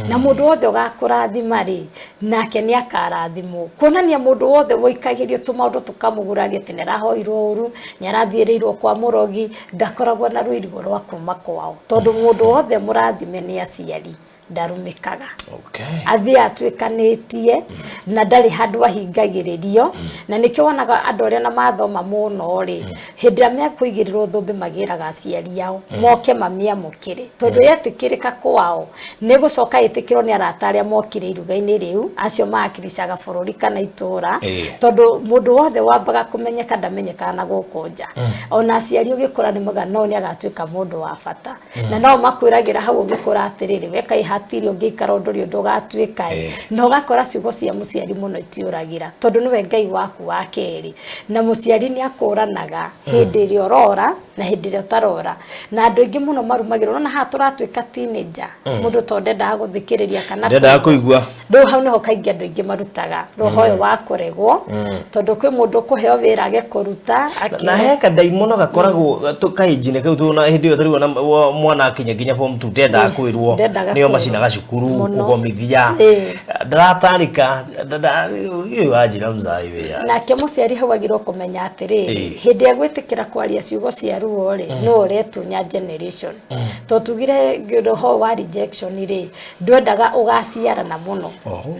na mũndũ wothe ũgakũrathima rĩ, nake nĩ akarathimwo. Kuonania mũndũ wothe woikagĩrio tũmaũndũ tũkamũguraria atĩ nĩ arahoirwo ũru, nĩ arathiĩrĩirwo kwa mũrogi, ndakoragwo na rũirigo rwa kuma kwao, tondũ mũndũ wothe mũrathime nĩ aciari ndarumĩkaga. Athiĩ atuĩkanĩtie na ndarĩ handũ ahingagĩrĩrio. Na nĩkĩo wonaga andũ arĩa na mathoma mũno rĩ, hĩndĩ ĩrĩa mekũigĩrĩrwo thũmbĩ, magĩraga aciari ao moke mamĩamũkĩre, tondũ yetĩkĩrĩka kwao nĩ gũcoka ĩtĩkĩrwo nĩ arata arĩa mokire iruga-inĩ rĩu, acio maakiricaga bũrũri kana itũra. Tondũ mũndũ wothe wambaga kũmenyeka ndamenyekaga na gũkũ nja. Ona aciari ũgĩkũra nĩ maugaga no nĩ agatuĩka mũndũ wa bata, na no makwĩragĩra hau ũgĩkũra atĩrĩrĩ, we kaĩ hatiri ũngĩikara ũndũ ũrĩa ũndũ ũgatuĩka ĩ. Na ũgakora ciugo cia mũciari mũno itiũragĩra, tondũ nĩwe Ngai waku wa kerĩ, na mũciari nĩ akũranaga hĩndĩ ĩrĩa ũrora na hĩndĩ ĩrĩa ũtarora. Na andũ aingĩ mũno marumagĩrwo nona haha tũratuĩka teenager, mũndũ to ndendaga gũthikĩrĩria kana ndendaga kũigua. Rĩu hau nĩho kaingĩ andũ aingĩ marutaga roho ũyũ wa kũregwo, tondũ kwĩ mũndũ ũkũheo wĩra age kũruta. Na he kandaimono gakoragwo kainjini kau tu, na hĩndĩ ĩyo tarĩu ona mwana akinya nginya form 2 ndendaga kwĩrwo. Ndendaga nĩo kwĩrwo. macinaga cukuru. Mũno. Kũgomithia. Ndaratarĩka ũyũ wanjĩra mzai wĩa. Nake mũciari hau agĩrĩirwo kũmenya atĩrĩrĩ, hĩndĩ ya gwĩtĩkĩra kwaria ciugo cia ruo rĩ, nĩ ũretunya generation. To tugire roho wa rejection rĩ, ndwendaga ũgaciarana mũno.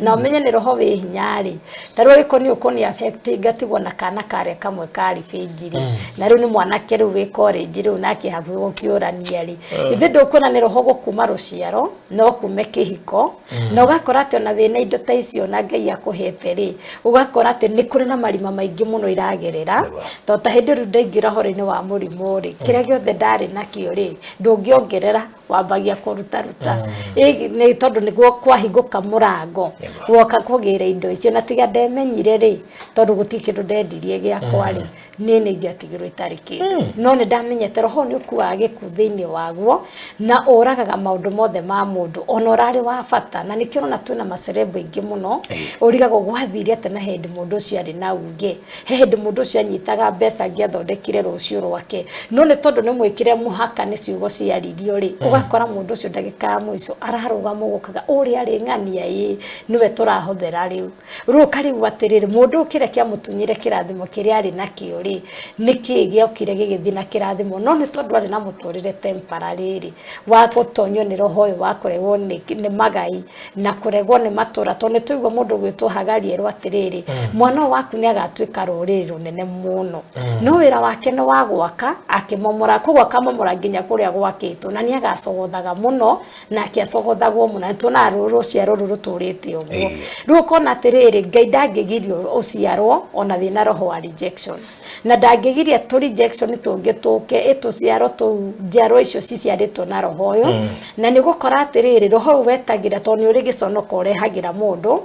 Na ũmenye nĩ roho wĩ hinya rĩ, ta rĩu angĩkorwo nĩ ũkũni affect, ngatigwo na kana karĩa kamwe karĩ bĩnji rĩ, na rĩu nĩ mwanake rĩu wĩ college rĩu, nake hakuhĩ gũkĩũrania rĩ, ithe ndũkuona nĩ roho gũkuma rũciaro no kume kĩhiko. Na ũgakora atĩ ona wĩna indo ta icio na Ngai akũhete rĩ, ũgakora atĩ nĩ kũrĩ na marima maingĩ mũno iragerera. Tondũ ta hĩndĩ rĩu ndaingĩra ũhoro-inĩ wa mũrimũ rĩ, kĩrĩa gĩothe ndarĩ nakĩo rĩ, ndũngĩongerera, wambagia kũrutaruta. Nĩ tondũ nĩguo kwahingũka mũrango woka kũgĩra indo icio. Na tiga ndemenyire rĩ, tondũ gũtirĩ kĩndũ ndendirie gĩakwa rĩ, niĩ nĩ ingĩatigirwo itarĩ kĩndũ. No nĩ ndamenyete roho nĩ ũkuaga gĩkuũ thĩinĩ waguo na ũragaga maũndũ mothe ma mũndũ ona ũrarĩ wa bata. Na nĩkĩo ũrona twĩna macerembo aingĩ mũno, ũrigagwo gwathire atĩa, na hĩndĩ mũndũ ũcio arĩ na uge, he hĩndĩ mũndũ ũcio anyitaga mbeca angĩathondekire rũciũ rwake, no nĩ tondũ nĩ mwĩkĩre mũhaka nĩ ciugo ciaririo rĩ, ũgakora mũndũ ũcio ndagĩka ya mũico ararũgama ũguo, ũrĩa arĩ ng'ania ĩ nĩwe tũrahothera rĩu. Rĩu ũkarigwo atĩrĩrĩ, mũndũ ũyũ kĩrĩa kĩamũtunyire kĩrathimo kĩrĩa arĩ nakĩo rĩ, nĩkĩĩ gĩokire gĩgĩthiĩ na kĩrathimo? No nĩ tondũ arĩ na mũtũrĩre temporary rĩ, wa gũtonywo nĩ roho ũyũ wa kũregwo. Kũregwo nĩ magai na kũregwo nĩ matũra, tondũ nĩ tũigua mũndũ ũgwĩtwo Hagari erwo atĩrĩrĩ, mwana ũyũ waku nĩ agatuĩka rũrĩrĩ rũnene mũno, no wĩra wake nĩ wa gwaka akĩmomora, koguo akamomora nginya kũrĩa gwakĩtwo, na nĩ agacogothaga mũno nake acogothagwo mũno. Nĩ tuonaga rũciaro rũrũ rũtũrĩte ũguo. Rĩu ũkona atĩrĩrĩ, Ngai ndangĩgiria ũciarwo ona wĩna roho wa rejection, na ndangĩgiria tũ rejection tũngĩ tũke ĩtũciaro tũu, njiarwa icio ciciarĩtwo na roho ũyũ. Na nĩ gũkora atĩrĩrĩ, roho ũyũ wetagĩra, tondũ nĩ ũrĩ gĩconoko ũrehagĩra mũndũ,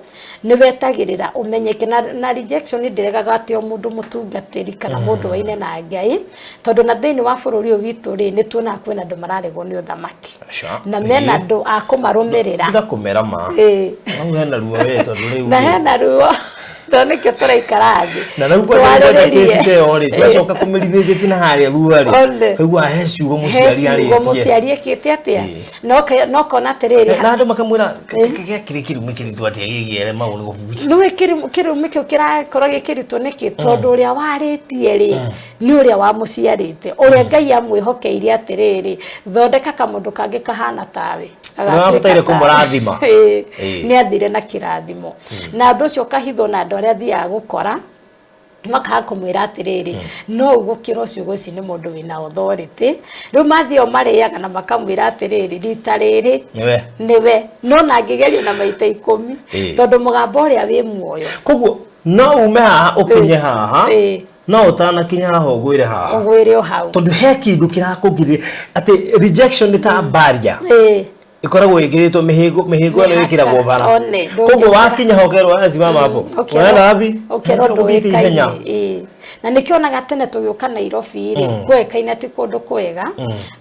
nĩ wetagĩrĩra ũmenyeke. Na rejection ndĩregaga atĩ o mũndũ mũtungatĩri kana mũndũ waine na Ngai, tondũ na thĩinĩ wa bũrũri ũyũ witũ rĩ, nĩ tuonaga kwĩna andũ mararegwo nĩ ũthamaki na mena andũ a kũmarũmĩrĩra. Tiga kũmera ma. Hau hena ruo we, tondũ rĩu Na hena ruo, tondũ nĩkĩo tũraikara thĩ na rĩu kwenda kesi ta ĩyo rĩ, twacoka kũmĩrevisit na harĩa thutha rĩ, kaigua he ciugo mũciari He ciugo arĩtie. Mũciari ĩkĩte atĩa? No kona atĩrĩrĩ, Na andũ makamwĩra gĩakĩrĩ kĩrumi kĩritũ atĩa gĩgĩere maũndũ gũbucia. Nĩwe kĩrumi kĩu kĩrakorwo gĩkĩritũ nĩkĩ? Tondũ ũrĩa warĩtie rĩ, nĩ ũrĩa wamũciarĩte, ũrĩa Ngai amwĩhokeire atĩrĩrĩ, thondeka kamũndũ kangĩ kahana tawe. Ũrĩa wabataire kũmũrathima. Nĩ athire na kĩrathimo, na ũndũ ũcio ũkahithwo na andũ arĩa athiaga gũkora makaga kũmwĩra atĩrĩrĩ, no ũgũkĩrwo ciugo ici nĩ mũndũ wĩna authority. Rĩu mathiĩ o marĩaga na makamwĩra atĩrĩrĩ, rita rĩrĩ Nĩwe. Nĩwe, no na angĩgerio na maita 10, tondũ mũgambo ũrĩa wĩ muoyo. Koguo no ume haha ũkinye haha, no ũtanakinya haha ũgwĩre haha. Ũgwĩre o hau. Tondũ he kĩndũ kĩrakũgirĩrĩria, atĩ rejection nĩ ta barrier ĩkoragwo ĩkĩrĩtwo mĩhĩngo, mĩhĩngo ĩno Mĩhaka, ĩkĩragwo bara. One, koguo wakinya ho ũkerwo, "Simama hapo." Ũkerwo- Unaenda wapi? Ũkerwo Ũgũthiĩte ihenya. ndũĩkaine. Na nĩkĩo onaga tene tũgĩũka Nairobi rĩ, kũĩkaine ti kũndũ kwega.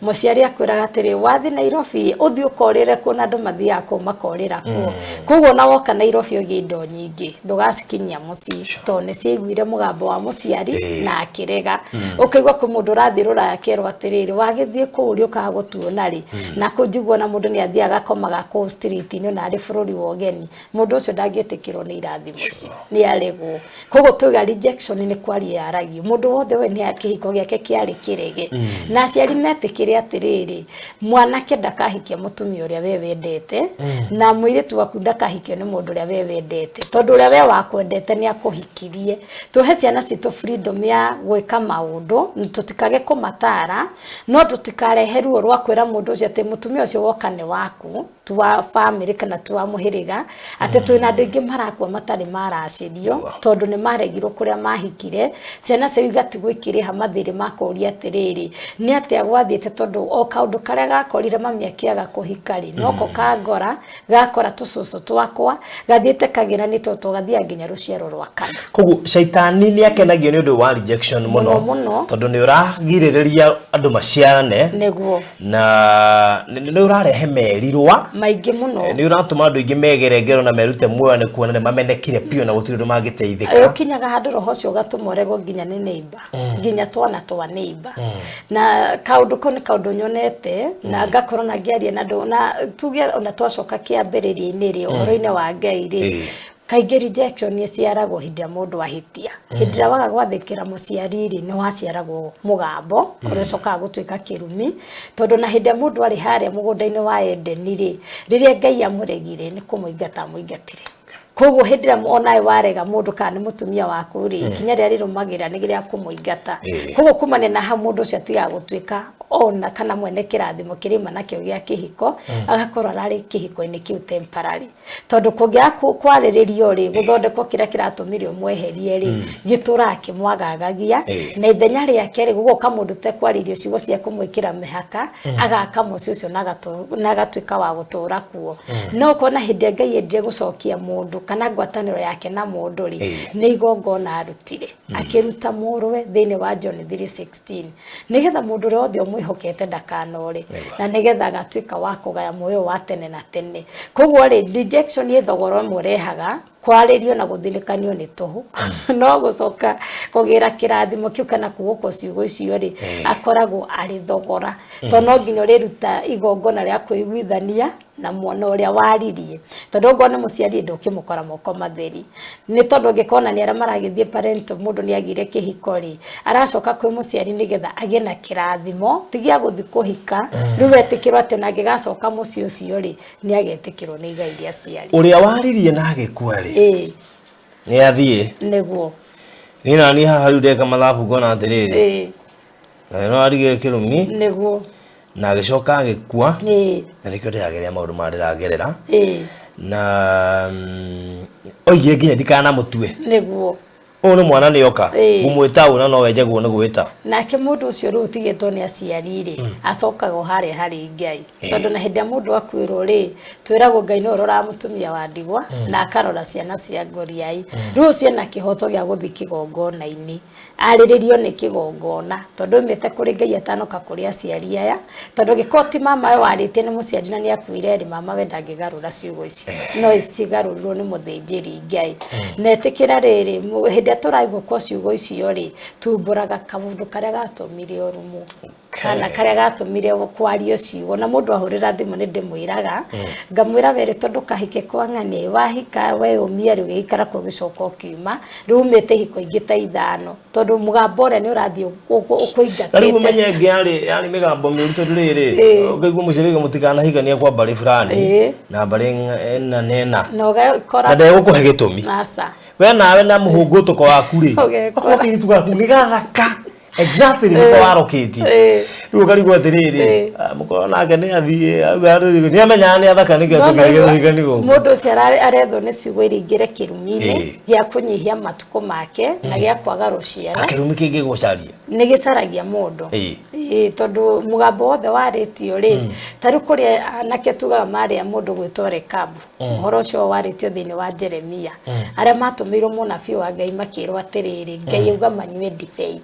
Mũciari akwĩraga atĩrĩ, wathi Nairobi ũthiĩ ũkorĩre kuo, na andũ mathiaga kũu makorĩra kuo. Koguo ona woka Nairobi ũgĩe indo nyingĩ, ndũgacikinyia mũciĩ, tondũ nĩ ciaiguire mũgambo wa mũciari na akĩrega. Ũkaigua kwĩ mũndũ ũrathiĩ rũraya akerwo atĩrĩrĩ, wagĩthiĩ kũu ũrĩũkaga gũtuona rĩ? Na kũu njiguo na mũndũ nĩ athiaga akomaga kũu street-inĩ ona arĩ bũrũri wa ũgeni. Mũndũ ũcio ndangĩtĩkĩrwo nĩ irathimo icio, nĩ aregwo. Koguo tuga rejection nĩ kwaria yaragio mũndũ wothe we nĩ kĩhiko gĩake kĩarĩ kĩrege, na aciari metĩkĩre atĩrĩrĩ, mwanake ndakahikia mũtumia ũrĩa we wendete, na mũirĩtu waku ndakahikio nĩ mũndũ ũrĩa we wendete, tondũ ũrĩa we wakwendete nĩ akũhikirie. Tũhe ciana citũ freedom ya gwĩka maũndũ, tũtikage kũmatara, no tũtikarehe ruo rwa kwĩra mũndũ ũcio atĩ mũtumia ũcio woka nĩ waku, ti wa family kana ti wa mũhĩrĩga, atĩ twĩna andũ aingĩ marakua matarĩ maracĩrio, tondũ nĩ maregirwo kũrĩa mahikire. Ciana ciao igatigwo ikĩrĩha mathirĩ ma kũũria atĩrĩrĩ, nĩ atĩa gwathiĩte, tondũ o kaũndũ karĩa gakorire mami akĩaga kũhika rĩ, noko kangora gakora tũcũcũ twakwa gathiĩte kagĩranĩte, tũgathiaga nginya rũciaro rwa kana. Koguo caitani nĩ akenagio nĩ ũndũ wa rejection mũno. Mũno, mũno. Tondũ nĩ ũragirĩrĩria andũ maciarane na nĩ ũrarehe merirwa maingĩ mũno. Nĩ ũratũma andũ aingĩ megere ngero na merute muoyo, nĩ kuona nĩ mamenekire biũ na gũtirĩ ũndũ mangĩteithĩka. Ũkinyaga handũ roho ũcio ũgatũma ũregwo nginya nĩ neighbor, nginya twana twa neighbor. Na kaũndũ kau nĩ kaũndũ nyonete na ngakorwo na ngĩaria na andũ, na tuge ona twacoka kĩambĩrĩria-inĩ rĩ, ũhoro-inĩ wa Ngai rĩ, kaingĩ rejection ĩciaragwo hĩndĩ ĩrĩa mũndũ ahĩtia. Hĩndĩ ĩrĩa waga gwathĩkĩra mũciari rĩ, nĩ waciaragwo mũgambo ũrĩa ũcokaga gũtuĩka kĩrumi, tondũ na hĩndĩ ĩrĩa mũndũ arĩ harĩa mũgũnda-inĩ wa Edeni rĩ, rĩrĩa Ngai amũregire, nĩ kũmũingata amũingatire. Koguo hĩndĩ ĩrĩa onawe warega mũndũ kana nĩ mũtumia waku rĩ, ikinya rĩrĩa rĩrũmagĩrĩra nĩ rĩa kũmũingata. Koguo kumania na hau, mũndũ ũcio atigaga gũtuĩka ona kana mwene kĩrathimo kĩrĩma nakĩo gĩa kĩhiko, agakorwo ararĩ kĩhiko-inĩ kĩu temporary, tondũ kũngĩaga kwarĩrĩrio rĩ, gũthondekwo kĩrĩa kĩratũmire ũmweherie rĩ, gĩtũraga kĩmwagagagia. Na ithenya rĩake rĩ, gũgoka mũndũ ũtekwarĩrio ciugo cia kũmwĩkĩra mĩhaka, agaka mũciĩ ũcio na agatuĩka wa gũtũra kuo. No ũkona hĩndĩ ĩrĩa Ngai endire gũcokia mũndũ kana ngwatanĩro yake na mũndũ rĩ, nĩ igongona arutire, akĩruta mũrũwe thĩinĩ wa John 3:16, nĩgetha mũndũ ũrĩa wothe ũmwĩhokete ndakanore, na nĩgetha agatuĩka wa kũgaya muoyo wa tene na tene. Koguo rĩ, rejection ĩ thogora ũmwe ũrehaga kwarĩrio na gũthinĩkanio nĩ tũhũ, no gũcoka kũgĩra kĩrathimo kĩu kana kugũkwo ciugo icio rĩ, akoragwo arĩ thogora, tondũ no nginya ũrĩruta igongona rĩa kwĩiguithania. Na mwana ũrĩa waririe, tondũ ngona nĩ mũciari ndũkĩmũkora moko matheri, nĩ tondũ ũngĩkona nĩ arĩa maragĩthiĩ parental, mũndũ nĩ agire kĩhiko rĩ, aracoka kwĩ mũciari nĩgetha agĩe na kĩrathimo ti gĩa gũthiĩ kũhika. Rĩu etĩkĩrwo atĩ ona angĩgacoka mũciĩ ũcio rĩ, nĩ agetĩkĩrwo nĩ igai rĩa aciari. Ũrĩa waririe na agĩkua rĩ, nĩ athiĩ. Nĩguo. Niĩ naniĩ haha rĩu ndeka mathabu ngona atĩrĩrĩ, na no arigire kĩrumi na agĩcoka agĩkua, na nĩkĩo ndĩragerera maũndũ maya ndĩragerera, na oigire nginya ndikanamũtue. Ũyũ nĩ mwana nĩoka, ngũmwĩta ũũ na no wenjagwo nĩ gwĩta. Nake mũndũ ũcio rĩu ũtigĩtwo nĩ aciari rĩ, acokaga o harĩa harĩ Ngai, tondũ na hĩndĩ ĩrĩa mũndũ akuĩrwo rĩ, twĩragwo Ngai nĩwe ũroraga mũtumia wa ndigwa na akarora ciana cia ngoriai. Rĩu ũcio ena kĩhoto gĩa gũthiĩ kĩgongona-inĩ arĩrĩrio nĩ kĩgongona, tondũ oimĩte kũrĩ Ngai atanoka kũrĩ aciari aya, tondũ gĩkorwo ti mama we warĩtie nĩ mũciari na nĩ akuire rĩ, mama we ndangĩgarũra ciugo icio, no cigarũrirwo nĩ mũthĩnjĩri Ngai. Na ĩtĩkĩra rĩrĩ, hĩndĩ ĩrĩa tũraigua ciugo icio rĩ, tumbũraga kaũndũ karĩa gatũmire ũrumwo kana karĩa gatũmire kwario ciugo. Na mũndũ ahũrĩra thimũ nĩ ndĩmwĩraga, ngamwĩra werĩ, tondũ kahike kwa ng'ania wahika weyũmia rĩ, ũgĩikara kuo ũgĩcoka ũkiuma, rĩu umĩte ihiko ingĩ ta ithano, tondũ mũgambo ũrĩa nĩ ũrathiĩ Na rĩu ũkũingatĩte. Ũmenye ĩngĩ yarĩ mĩgambo mĩũru, tondũ rĩrĩ, ũkaigua mũciari auga mũtikanahikanie kwa mbarĩ fulani na mbarĩ ĩna na ĩna, na ũgakora na ndegũkũhe gĩtũmi. Aca. We nawe na mũhũngũtũko waku rĩ, Ũgekora. ũkorwo kairĩtu gaku nĩ gathaka exactly nĩko warokĩtie, rĩu ũkarigwo atĩrĩrĩ, mũkorwo nake nĩ athiĩ auga nĩ amenyaga nĩ athaka, nĩkĩo No nĩũigua, tũkĩhikani gũkũ. Mũndũ ũcio arethwo nĩ ciugo iria ingĩre kĩrumi-inĩ gĩa kũnyihia matukũ make na gĩa kwaga rũciaro. Gakĩrumi kĩngĩ gũcaria. Nĩ gĩcaragia mũndũ. Ĩĩ, tondũ mũgambo wothe warĩtio rĩ, ta rĩu kũrĩa anake tugaga marĩa mũndũ gwĩtwo Rekabu, ũhoro ũcio warĩtio thĩinĩ wa Jeremia, arĩa matũmĩirwo mũnabii wa Ngai makĩrwo atĩrĩrĩ, Ngai auga manyue ndibei,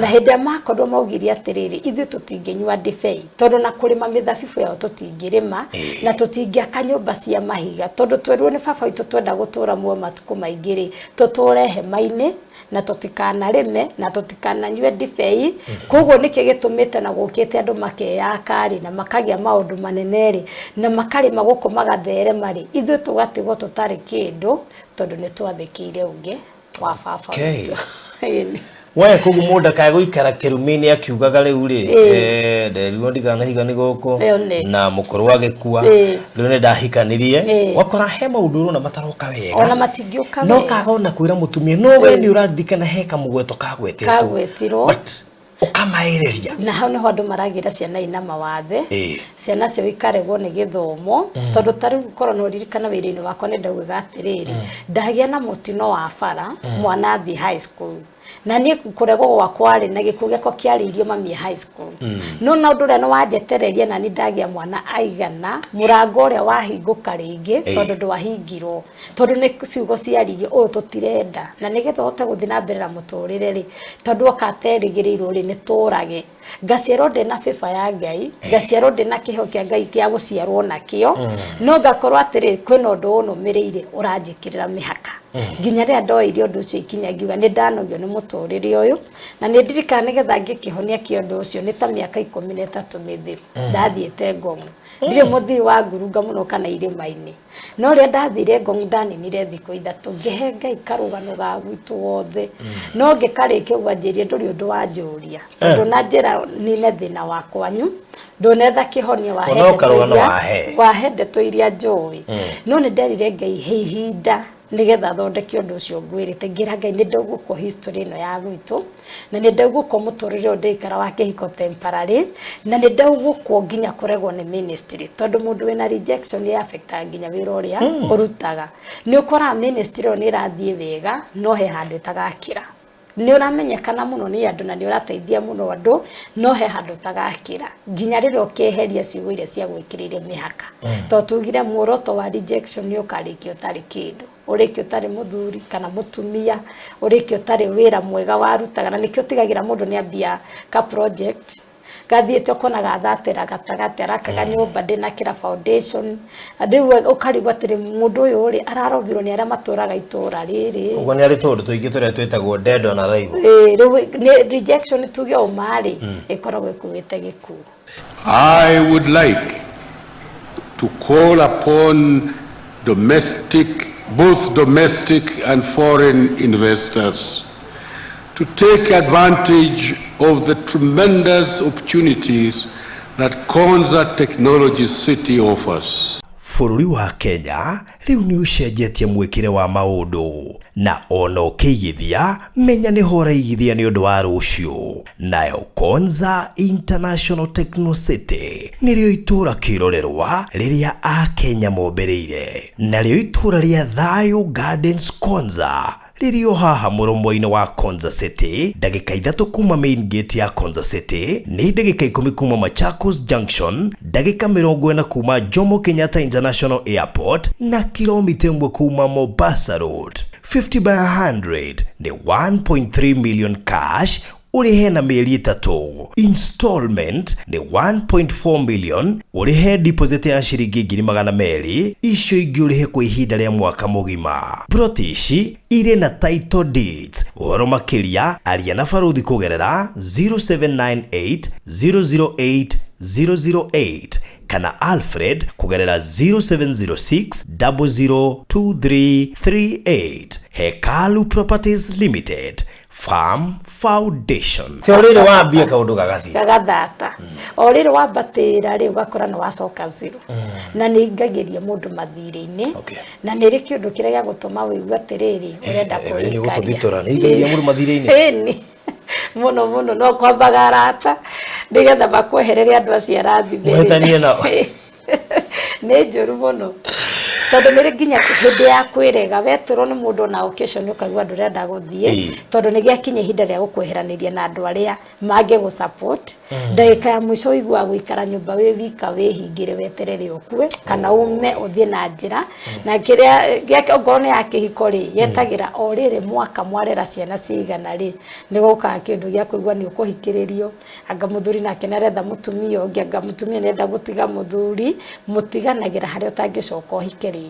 na hĩndĩ ĩrĩa makorirwo maugire atĩrĩrĩ, ithuĩ tũtingĩnyua ndibei, tondũ na kũrĩma mĩthabibũ yao tũtingĩrĩma, na tũtingĩaka nyũmba cia mahiga, tondũ twerirwo nĩ baba witũ twenda gũtũra muoyo matukũ maingĩ rĩ, tũtũre hema-inĩ na tũtikanarĩme na tũtikananyue ndibei. Koguo nĩkĩ gĩtũmĩte na gũkĩte andũ makeyaka rĩ, na makagĩa maũndũ manene rĩ, na makarĩma gũkũ magatherema rĩ, ithuĩ tũgatigwo tũtarĩ kĩndũ, tondũ nĩ twathĩkĩire ũngĩ wa baba witũ. Ĩni. We koguo mũndũ ndakae gũikara kĩrumi-inĩ akiugaga rĩu rĩ, nderirwo ndikanahikani gũkũ na mũkũrũ agĩkua, rĩu nĩ ndahikanirie. Wakora he maũndũ ũrona mataroka wega, Ona matingĩũka no wega. Kaga ona kwĩra mũtumia no we nĩ ũraririkana he kamũgweto kagwetetwo. Kagwetirwo. But ũkamaĩrĩria. Na hau niho andũ maragĩra ciana ina mawathe, ciana cio ikaregwo nĩ gĩthomo, tondũ ta rĩu korwo no ririkana wĩra-inĩ wakwa nĩ ndaugaga atĩrĩrĩ, ndagĩa na mũtino wa bara mwana athiĩ high school, na niĩ kũregwo gwakwa rĩ, na gĩkuũ gĩakwa kĩarĩirio mami e high school, no na ũndũ ũrĩa nĩ wanjetereria, na niĩ ndagĩa mwana aigana mũrango ũrĩa wahingũka rĩngĩ, tondũ ndwahingirwo, tondũ nĩ ciugo ciaririo ũyũ tũtirenda, na nĩgetha ũhote gũthiĩ na mbere na mũtũrĩre rĩ, tondũ oka aterĩgĩrĩirwo rĩ, nĩ tũrage. Ngaciarwo ndĩ na favor ya Ngai, ngaciarwo ndĩ na kĩheo kĩa Ngai kĩa gũciarwo nakĩo, no ngakorwo atĩrĩ kwĩna ũndũ ũnũmĩrĩire ũranjĩkĩrĩra mĩhaka, nginya rĩrĩa ndoire ũndũ ũcio ikinya ngiuga nĩ ndanogio nĩ mũtũrĩre ũyũ. Na nĩ ndirikana nĩgetha ngĩkĩhonia kĩa ũndũ ũcio nĩ ta mĩaka 13 mĩthiru ndathiĩte Ngong. Ndirĩ mũthii wa ngurunga mũno kana irĩma-inĩ, no rĩrĩa ndathire Ngong ndaninire thikũ 3 ngĩhe Ngai karũgano ga gwitũ wothe, no ngĩkarĩkia ũguo anjĩrire ndũrĩ ũndũ wanjũria, tondũ na njĩra nine thĩna wa kwanyu ndũnetha kĩhonia wahe Ona ndeto karũgano iria wahe. Wahe ndeto iria njũĩ, no nĩ nderire Ngai he ihinda nĩgetha thondeke ũndũ ũcio ngwĩrĩte. Ngĩra Ngai nĩ ndaugũkwo history ĩno ya gwitũ, na nĩ ndaugũkwo mũtũrĩre ũyũ ndĩikara wa kĩhiko temporary, na nĩ ndaugũkwo nginya kũregwo nĩ ministry, tondũ mũndũ wĩna rejection nĩ affectaga nginya wĩra ũrĩa ũrutaga. Nĩ ũkoraga ministry ĩyo nĩ ĩrathiĩ wega, no he handũ ĩtagakĩra. Nĩ ũramenyekana mũno nĩ andũ na nĩ ũrateithia mũno andũ, no he handũ ũtagakĩra nginya rĩrĩa ũkeheria ciugo iria cia gwĩkĩrĩire mĩhaka, tondũ tugire muoroto wa rejection nĩ ũkarĩkia ũtarĩ kĩndũ, ũrĩkie ũtarĩ mũthuri kana mũtumia, ũrĩkie ũtarĩ wĩra mwega warutaga. Na nĩkĩo ũtigagĩra mũndũ nĩ ambia ka project gathiĩte ũkona gathatĩra gatagatĩ, arakaga nyũmba ndĩnakĩra foundation, rĩu ũkarigwo atĩrĩ, mũndũ ũyũ rĩ ararobirwo nĩ arĩa matũraga itũra rĩrĩ. Ũguo nĩ arĩ tũũndũ tũingĩ tũrĩa twĩtagwo dead on arrival. Ĩĩ, rĩu nĩ rejection tuge ũma rĩ, ĩkoragwo ĩkuĩte gĩkuũ. I would like to call upon both domestic and foreign investors to take advantage of the tremendous opportunities that Konza Technology City offers. Bũrũri wa Kenya rĩu nĩ ũcenjetie mwĩkĩre wa maũndũ na ona ũkĩigithia menya nĩho ũraigithia nĩ ũndũ wa rũciũ. Nayo Konza International Techno City nĩrĩo itũũra kĩrorerwa rĩrĩa Akenya mombĩrĩire, narĩo itũũra rĩa Thayo Gardens Konza rĩrĩ o haha mũromo-inĩ wa Konza City, ndagĩka 3 kuma main gate ya Konza City, nĩ ndagĩka 10 kuma Machakos Junction, ndagĩka 40 kuma Jomo Kenyatta International Airport na kilomita 1 kuma Mombasa Road. 50 by 100 nĩ 1.3 million cash ũrĩhe na mĩeri 3. Installment nĩ 1.4 million ũrĩhe deposit ya ciringi 200,000, icio ingĩ ũrĩhe kwa ihinda rĩa mwaka mũgima. Plot ici irĩ na title deeds. Ũhoro makĩria aria na baruthi kũgerera 0798 008 008 kana Alfred kũgerera 0706 002338. Hekalu Properties Limited, Farm Foundation. Te rĩrĩ wambie kaũndũ gagathi. Gagathata. O rĩrĩ wambatĩra rĩ ũgakora nĩ wacoka zero. Na nĩ ingagĩria mũndũ mathirĩ-inĩ. Na nĩ rĩ kĩũndũ kĩrĩa gĩa gũtũma ũigue atĩrĩrĩ ũrenda kũrĩkaria. Nĩ gũtũthitora, nĩ ingagĩria mũndũ mathirĩ-inĩ. Ĩni. Mũno mũno no kwambaga arata nĩgetha makweherere andũ acio arathimĩrĩra. Mũhĩtanie nao. Nĩ njũru mũno. Tondũ nĩ nginya hĩndĩ ya kwĩrega wetũrwo nĩ mũndũ ona occasion ũkaigua ndũrenda gũthiĩ tondũ nĩ gĩakinya ihinda rĩa gũkweheranĩria na andũ arĩa mangĩgũ support. Ndagĩka ya mũico ũiguaga gũikara nyũmba wĩ wika wĩhingĩre weterere ũkue kana ume ũthiĩ na njĩra. Na kĩrĩa ongorwo nĩ ya kĩhiko rĩ yetagĩra o rĩrĩ mwaka mwarera ciana cigana rĩ nĩ gũkaga kĩndũ gĩa kũigua nĩ ũkũhikĩrĩrio, anga mũthuri nake nĩaretha mũtumia ũngĩ, anga mũtumia nĩarenda gũtiga mũthuri, mũtiganagĩra harĩa ũtangĩcoka ũhike rĩngĩ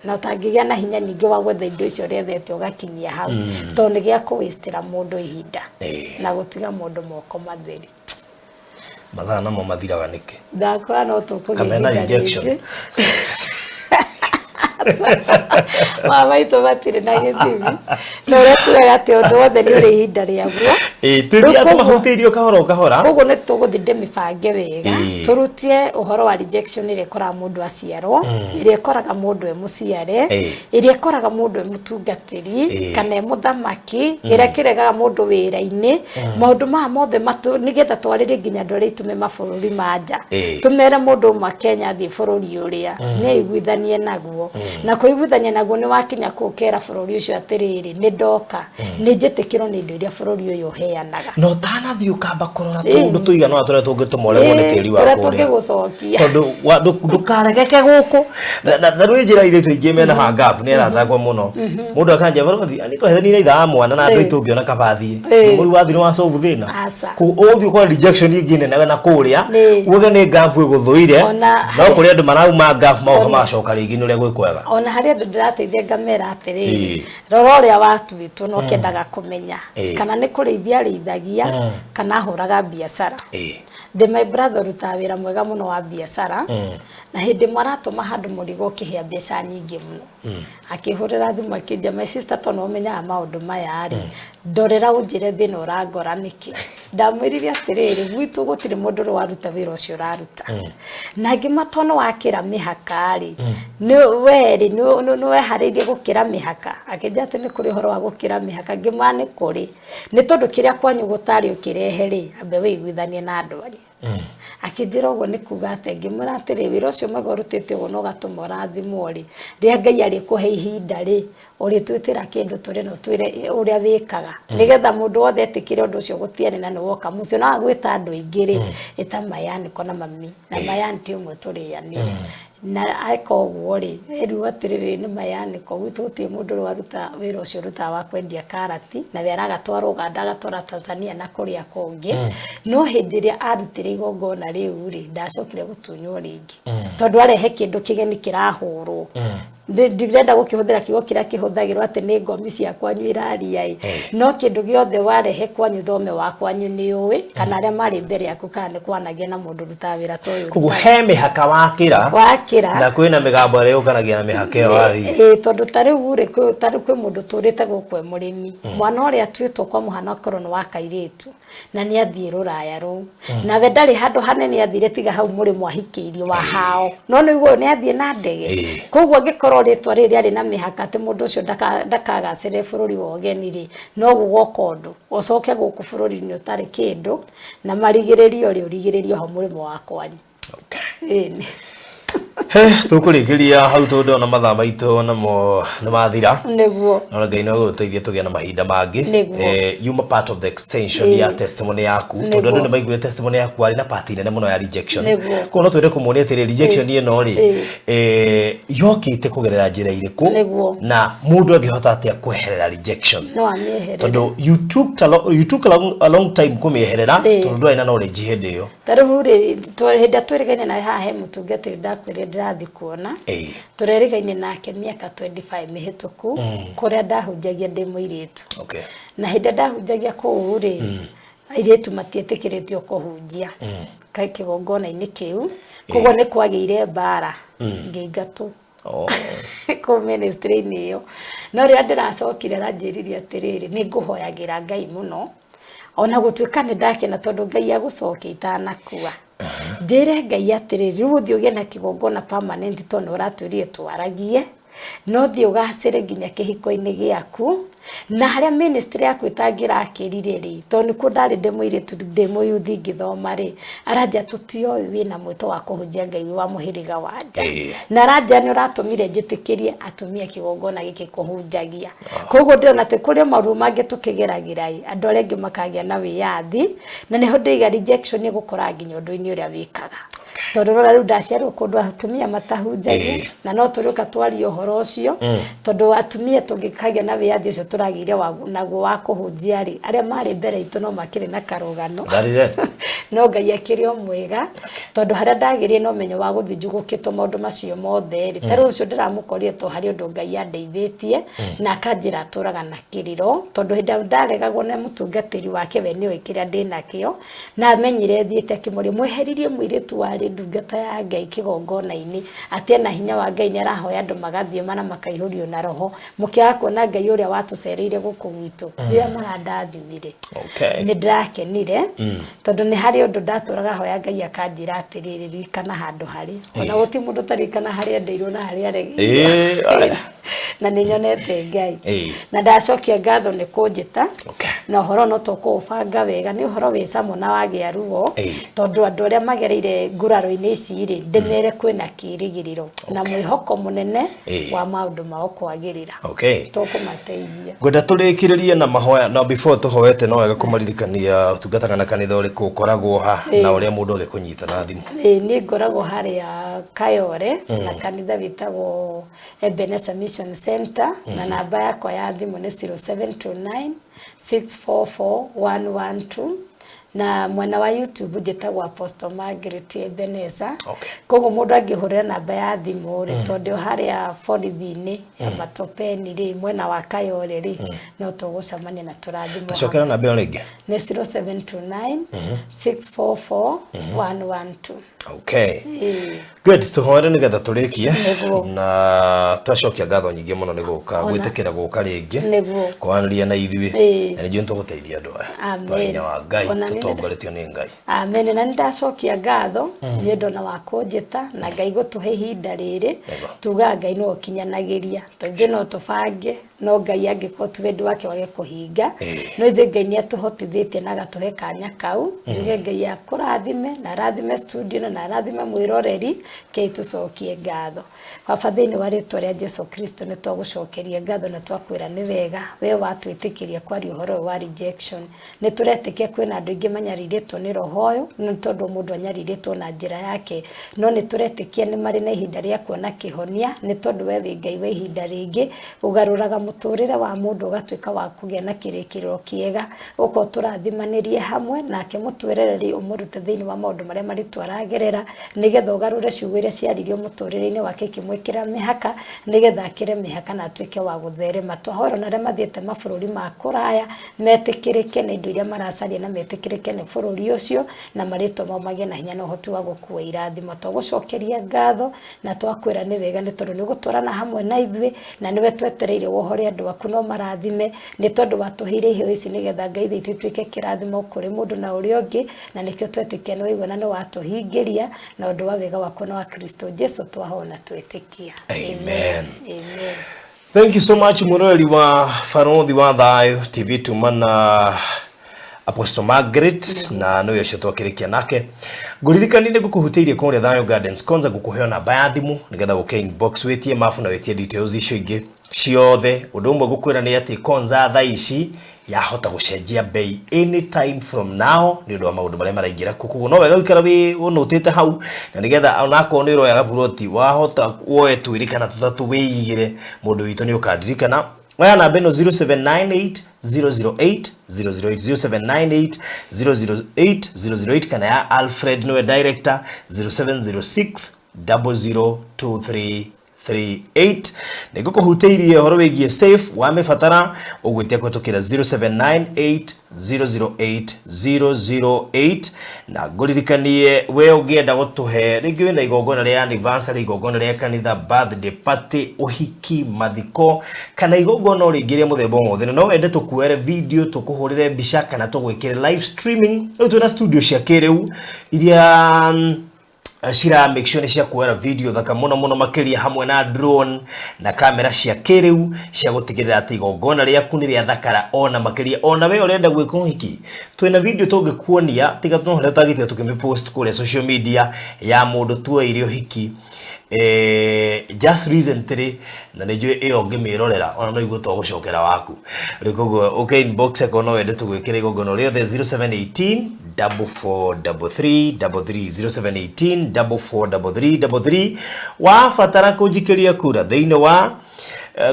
na ũtangĩgĩa na hinya nyingĩ wa gwetha indo icio ũrethete ũgakinyia hau tondũ nĩ gĩa kũwĩstĩra mũndũ ihinda na gũtiga mũndũ moko matheri. Mathaa namo mathiraga nĩkĩ? Ndakora no tũkũgĩa Kamena rejection. Mama itũ matirĩ na gĩthimi na ũrĩa tugaga atĩ ũndũ wothe nĩ ũrĩ ihinda rĩaguo. Tũthiĩ tũmahutĩirio kahora o kahora. Koguo nĩ tũgũthiĩ ndĩmĩbange wega tũrutie ũhoro wa rejection ĩrĩa ĩkoraga mũndũ aciarwo, ĩrĩa ĩkoraga mũndũ e mũciare, ĩrĩa ĩkoraga mũndũ e mũtungatĩri kana e mũthamaki, ĩrĩa kĩregaga mũndũ wĩra-inĩ. Maũndũ maya mothe nĩgetha twarĩrie nginya andũ arĩa itume mabũrũri ma nja, tũmere mũndũ ũmwe Kenya athiĩ bũrũri ũrĩa nĩ aiguithanie naguo, na kũiguithania naguo nĩ wakinya kũu kera bũrũri ũcio atĩrĩrĩ nĩ ndoka nĩ njĩtĩkĩrwo nĩ indo iria bũrũri ũyũ ũheanaga. Na ũtanathiĩ ũkamba kũrora tũũndũ tũigana ũna tũrĩa tũngĩtũma ũregwo nĩ tĩri wa kũrĩa tũngĩgũcokia tondũ ndũkaregeke gũkũ. Na rĩu njĩra airĩtu aingĩ mena hang up nĩ aratakwo mũno. Mũndũ akanja barothi nĩ twahithanire ithaa wa mwana na andũ aitũ ũngĩona kaba athiĩ mũri wathiĩ nĩ wasolve thĩna. Ũgũthiĩ ũkore rejection ĩngĩ nene na kũrĩa uge nĩ gap ĩgũthũire, no kũrĩ andũ marauma gap magoka magacoka rĩngĩ nĩ ũrĩa gwĩ kwega. Ona harĩ andũ ndĩrateithia ngamera atĩrĩrĩ rora ũrĩa watuĩtwo na ũkĩendaga kũmenya kana nĩ kũrĩithia arĩithagia kana ahũraga biacara. Ndĩ my brother ũrutaga wĩra mwega mũno wa biacara na hĩndĩ ĩmwe aratũma handũ mũrigo ũkĩhĩa mbeca nyingĩ mũno. Akĩhũrĩra thimũ akĩnjia my sister tondũ nĩ ũmenyaga maũndũ maya rĩ ndorera ũnjĩre thĩna ũrangora nĩkĩ. Ndamwĩrire atĩrĩrĩ gwitũ gũtirĩ mũndũ ũrĩ waruta wĩra ũcio ũraruta. Na ngĩma tondũ wakĩra mĩhaka rĩ nĩ we rĩ nĩ weharĩirie gũkĩra mĩhaka. Akĩnjia atĩ nĩ kũrĩ ũhoro wa gũkĩra mĩhaka. Ngĩmwĩra nĩ kũrĩ nĩ tondũ kĩrĩa kwanyu gũtarĩ ũkĩrehe rĩ ambe wĩiguithanie na andũ anyu. Akĩnjĩra ũguo nĩ kuga atĩ ngĩmwĩra atĩrĩ wĩra ũcio mwega ũrutĩte ũguo na ũgatũma ũrathimwo rĩ rĩrĩa Ngai arĩkũhe ihinda rĩ ũrĩtwĩtĩra kĩndũ tũrĩ na ũtwĩre ũrĩa wĩkaga nĩgetha mũndũ wothe etĩkĩre ũndũ ũcio gũtiarĩ na nĩ woka mũciĩ na wagwĩta andũ aingĩ rĩ ĩta mayanĩko na mami na mayanti ũmwe tũrĩanĩre. Na eka ũguo rĩ erirwo atĩrĩrĩ nĩ mayanĩko gwitũ gũtirĩ mũndũ ũrĩ waruta wĩra ũcio ũrutaga wa kwendia karati na we aragatwara Uganda agatwara Tanzania na kũrĩa kũngĩ. No hĩndĩ ĩrĩa arutire igongona rĩu rĩ ndacokire gũtunywo rĩngĩ tondũ arehe kĩndũ kĩgeni kĩrahũrwo. Ndirenda gũkĩhũthĩra kiugo kĩrĩa kĩhũthagĩrwo atĩ nĩ ngomi cia kwanyu iraria ĩ, no kĩndũ gĩothe warehe kwanyu thome wa kwanyu nĩ ũĩ, kana arĩa marĩ mbere yaku, kana nĩ kwanagia na mũndũ ũrutaga wĩra ta ũyũ. Koguo he mĩhaka wakĩra. Wakĩra. Na kwĩna mĩgambo ĩrĩa yũkanagia na mĩhaka ĩyo wathiĩ. Ĩ, tondũ ta rĩu rĩ, ta rĩu kwĩ mũndũ tũrĩte gũkũ e mũrĩmi, mwana ũrĩa atuĩtwo kwa mũhano akorwo nĩ wa kairĩtu na nĩ athiĩ rũraya rũu, nawe ndarĩ handũ hanene athire tiga hau mũrĩmo ahikĩirio wa hao, no nĩguo nĩ athiĩ na ndege. Koguo angĩkorwo rĩtwa rĩrĩ rĩarĩ na mĩhaka atĩ mũndũ ũcio ndakagacĩre bũrũri wa ũgeni rĩ, no gũgoka ũndũ ũcoke gũkũ bũrũri-inĩ ũtarĩ kĩndũ, na marigĩrĩrio rĩ, ũrigĩrĩrio ho mũrĩmo wa kwanyu. Okay. He, tũkũrĩkĩria hau tondũ ona mathaa maitũ namo nĩ mathira. Nĩguo. No Ngai no gũteithie tũgĩe na mahinda mangĩ. You part of the extension ya testimony yaku, tondũ andũ nĩ maiguire testimony yaku warĩ na part nene mũno ya rejection. Koguo no twende kũmuonia atĩrĩ, rejection ĩno rĩ, yokĩte kũgerera njĩra irĩkũ, na mũndũ angĩhota atĩa kweherera rejection. No amĩeherere. Tondũ you took a long time kũmĩeherera, tondũ ndwarĩ na knowledge hĩndĩ ĩyo. Ta rĩu rĩ, hĩndĩ ĩrĩa twĩrĩgaine nawe haha he mũtungatĩri ndakwĩrire ndĩrathiĩ kuona, tũrerĩgaine nake mĩaka 25 mĩhĩtũku, kũrĩa ndahunjagia ndĩ mũirĩtu. Na hĩndĩ ĩrĩa ndahunjagia kũu rĩ, airĩtu matiĩtĩkĩrĩtio kũhunjia kĩgongona-inĩ kĩu, koguo nĩ kwagĩire mbara, ngĩingatwo kũu ministry-inĩ ĩyo. No rĩrĩa ndĩracokire, aranjĩrire atĩrĩrĩ, nĩ ngũhoyagĩra Ngai mũno, ona gũtuĩka nĩ ndakena tondũ Ngai agũcokia itanakua, njĩre Ngai atĩrĩrĩ, rĩu ũthiĩ ũgĩe na kĩgongona permanent, tondũ nĩ ũratwĩrire twaragie, no thiĩ ũgacĩre nginya kĩhiko-inĩ gĩaku, na harĩa ministry yaku ĩtangĩrakĩrire rĩ, tondũ nĩkuo ndarĩ ndĩ mũirĩtu, ndĩ mũyuthi ngĩthoma rĩ, aranja tũtioĩ wĩna mwĩto wa kũhunjia Ngai wĩ wa mũhĩrĩga wa nja, na aranja nĩ ũratũmire njĩtĩkĩrie atumia kĩgongona gĩkĩ kũhunjagia. Koguo ndĩrona atĩ kũrĩ maũndũ mangĩ tũkĩgeragĩra ĩ, andũ arĩa angĩ makagĩa na wĩyathi, na nĩho ndĩiga rejection ĩgũkora nginya ũndũ-inĩ ũrĩa wĩkaga, tondũ rora rĩu ndaciarwo kũndũ atumia matahunjagia, na no tũrĩũka twarie ũhoro ũcio, tondũ atumia tũngĩkagĩa na wĩyathi ũcio tũragĩire naguo wa kũhunjia rĩ, arĩa marĩ mbere itũ no makĩrĩ na karũgano. That is it. No Ngai akĩrĩ o mwega, tondũ harĩa ndagĩrire na ũmenyo wa gũthiĩ njugũkĩtwo maũndũ macio mothe rĩ, ta rĩu ũcio ndĩramũkorire to harĩ ũndũ Ngai andeithĩtie na akanjĩra atũraga na kĩrĩro, tondũ hĩndĩ ĩrĩa ndaregagwo na mũtungatĩri wake, we nĩoĩ kĩrĩa ndĩnakĩo, na amenyire thiĩte akĩmũria, mweheririe mũirĩtu warĩ ndungata ya Ngai kĩgongona-inĩ, atĩ ena hinya wa Ngai, nĩ arahoya andũ magathiĩ mana makaihũrio na roho, mũkĩaga kuona Ngai ũrĩa watũcereire gũkũ gwitũ rĩrĩa marandathimire. Nĩ ndĩrakenire, tondũ nĩ harĩ ũndũ ndatũraga hoya Ngai akanjĩra atĩrĩrĩ, ririkana handũ harĩ ona gũti mũndũ ũtaririkana harĩa endeirwo na harĩa aregeirwo. Na nĩ nyonete Ngai, na ndacokia ngatho nĩ kũnjĩta, na ũhoro no tũkũũbanga wega, nĩ ũhoro wĩ camo na wagĩa ruo, tondũ andũ arĩa magereire nguraro-inĩ ici rĩ, ndĩmere kwĩna kĩĩrĩgĩrĩro na mwĩhoko mũnene wa maũndũ mao kwagĩrĩra. Tũkũmateithia. Ngwenda tũrĩkĩrĩrie na mahoya, na before tũhoete, no wega kũmaririkania ũtungataga na kanitha ũrĩkũ, ũkoragwo ha, na ũrĩa mũndũ angĩkũnyita na thimũ. Ĩĩ, niĩ ngoragwo harĩa Kayore, na kanitha wĩtagwo Ebenezer Mission Center, na namba yakwa ya thimũ nĩ 0729 644 112, na mwena wa YouTube njĩtagwo Apostle Margaret Ebenezer. Koguo mũndũ angĩhũrĩra namba ya thimũ rĩ, tondũ harĩa borithi-inĩ ya Matopeni rĩ, mwena wa Kayore rĩ, no tũgũcemania na tũrathimwo. Cokera namba ĩyo rĩngĩ. Nĩ 0729 644 112. Ĩĩ. Good, tũhoere nĩgetha tũrĩkie. Nĩguo. Na twacokia ngatho nyingĩ mũno nĩ gũka, gwĩtĩkĩra gũka rĩngĩ kwaranĩria na ithuĩ, na nĩ njũĩ nĩtũgũteithia andũ aya. Amen. Twa hinya wa Ngai, Ona nĩ tũtongoretio nĩ Ngai. Amen. Na nĩ ndacokia ngatho nĩ ũndũ ona wa kũnjĩta, na Ngai gũtũhe ihinda rĩrĩ. Tugaga Ngai nĩwe ũkinyanagĩria, tondũ no tũbange, no Ngai angĩkorwo ti wendi wake wage kũhinga. No ithuĩ Ngai nĩ atũhotithĩtie na agatũhe kanya kau. Njuge Ngai akũrathime, na arathime studio ĩno, na arathime mwĩroreri. Kei tũcokie ngatho. Baba, thĩinĩ wa rĩtwa rĩa Jesu Kristo, nĩ twagũcokeria ngatho na twakwĩra nĩ wega we watwĩtĩkĩria kwaria ũhoro ũyũ wa rejection. Nĩ tũretĩkia kwĩna andũ aingĩ manyarirĩtwo nĩ roho ũyũ, nĩ tondũ mũndũ anyarirĩtwo na njĩra yake, no nĩ tũretĩkia nĩ marĩ na ihinda rĩa kuona kĩhonia, nĩ tondũ we wĩ Ngai wa ihinda rĩngĩ ũgarũraga. Mũtũrĩre wa mũndũ ũgatuĩka wa kũgĩa na kĩrĩkĩrĩro kĩega. Ũka ũtũrathimanĩrie hamwe nake mũtwĩrereri, ũmũrute thĩinĩ wa maũndũ marĩa maritũ aragerera, nĩgetha ũgarũre ciugo iria ciaririo mũtũrĩre-inĩ wake ikĩmwĩkĩra mĩhaka, nĩgetha akĩre mĩhaka na atuĩke wa gũtherema. Twahoro na arĩa mathiĩte mabũrũri ma kũraya metĩkĩrĩke nĩ indo iria maracaria, na metĩkĩrĩke nĩ bũrũri ũcio, na marĩtwa mao magĩe na hinya na ũhoti wa gũkua irathimo. Twagũcokeria ngatho na twakwĩra nĩ wega, nĩ tondũ nĩ ũgũtwarana hamwe na ithuĩ, na nĩwe twetereire wohore andũ aku no marathime, nĩ tondũ watũheire iheo ici nĩgetha Ngai ithe ituĩke kĩrathimo kũrĩ mũndũ na ũrĩa ũngĩ, na nĩkĩo twetĩkia nĩ waigua na nĩ watũhingĩria, na ũndũ wa wega waku na wa Kristo Jesu twahona twĩtĩkia. Amen. Amen. Thank you so much, mwiroreri wa Barothi wa Thayo TV. Tuma na Apostle Margaret na nĩwe ũcio twakĩrĩkia nake. Ngũririkanie nĩ ngũkũhutĩirie kũrĩa Thayo Gardens Konza, ngũkũheo namba ya thimũ nĩgetha ũke inbox wĩtie mabu na wĩtie details icio ingĩ ciothe. Ũndũ ũmwe ngũkwĩra nĩ atĩ Konza thaa ici yahota gũcenjia bei anytime from now nĩ ũndũ wa maũndũ marĩa maraingĩra kuo, koguo no wega gũikara wĩ ũnũtĩte hau, na nĩgetha onakorwo nĩ ũroyaga buroti wahota woe twĩrĩ kana tũtatũ wĩigĩre. Mũndũ witũ nĩ ũkandirikana, oya namba ĩno 0798 008 008, 0798 008 008, kana ya Alfred nĩwe director, 0706 0023 38. Nĩ ngũkũhutĩirie ũhoro wĩgiĩ safe, wamĩbatara ũgwĩtia kũhetũkĩra 0798 008 008. Na ngũririkanie, we ũngĩenda gũtũhe rĩngĩ wĩna igongona rĩa anniversary, igongona rĩa kanitha, birthday party, ũhiki, mathiko, kana igongona o rĩngĩ rĩa mũthemba o wothe, na no wende tũkuoere video, tũkũhũrĩre mbica, kana tũgwĩkĩre live streaming, rĩu twĩna studio cia kĩrĩu iria cira make sure nĩ cia kuoera video thaka mũno mũno makĩria, hamwe na drone na kamera cia kĩrĩu cia gũtigĩrĩra atĩ igongona rĩaku nĩ rĩathakara ona makĩria. Ona we ũrenda gwĩka ũhiki, twĩna video tũngĩkuonia, tiga no harĩa tũtagĩte tũkĩmĩpost kũrĩa social media, ya mũndũ tuoire ũhiki just recently, na nĩ njũĩ ĩyo ũngĩmĩrorera ona no igue twagũcokera waku rĩu. Koguo ũke inbox akorwo no wende tũgwĩkĩra igongona rĩothe, 0718 4433 33, 0718 4433 33. Wabatara kũnjikĩria kura thĩinĩ wa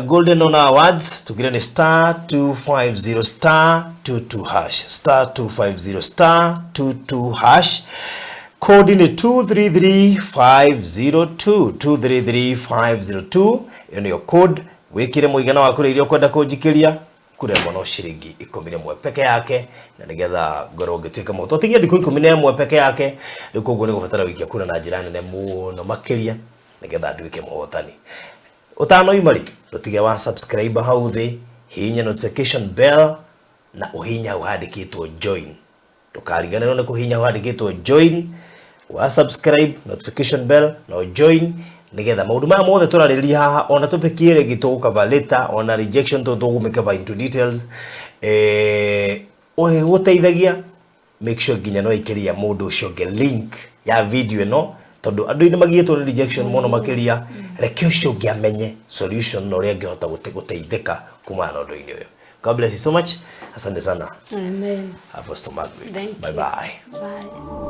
Golden Honor Awards, tugire ni star 250 star 22 hash, star 250 star 22 hash. Kodi ni 233502, 233502, ĩyo nĩyo code. Wĩkĩre mũigana wa kura iria ũkwenda kũnjikĩria, kura ĩmwe no ciringi 11 peke yake, na nĩgetha ngorwo ngĩtuĩka mũhũto tigia thikũ 11 peke yake rĩu. Koguo nĩ gũbatara gũikia kura na njĩra nene mũno makĩria nĩgetha nduĩke mũhotani. Ũtanoima rĩ, ndũtige wa subscribe hau thĩ, hihinya notification bell na ũhihinya hau handĩkĩtwo join. Ndũkariganĩrwo nĩ kũhihinya hau handĩkĩtwo join. Wa subscribe, notification bell na join, nigetha maũndũ maya mothe tũrarĩrĩria haha, ona topic ĩrĩa ĩngĩ tũgũcover later, ona rejection tondũ tũgũmĩcover into details, ũgĩgũteithagia. Make sure nginya no ĩkĩria mũndũ ũcio ũngĩ link ya video ĩno, tondũ andũ nĩ magiĩtwo nĩ rejection mũno makĩria. Reke ũcio ũngĩ amenye solution na ũrĩa angĩhota gũteithĩka kumana na ũndũ-inĩ ũyũ. God bless you so much. Asante sana. Amen. Apostle Margaret. Thank Bye you. bye. Bye.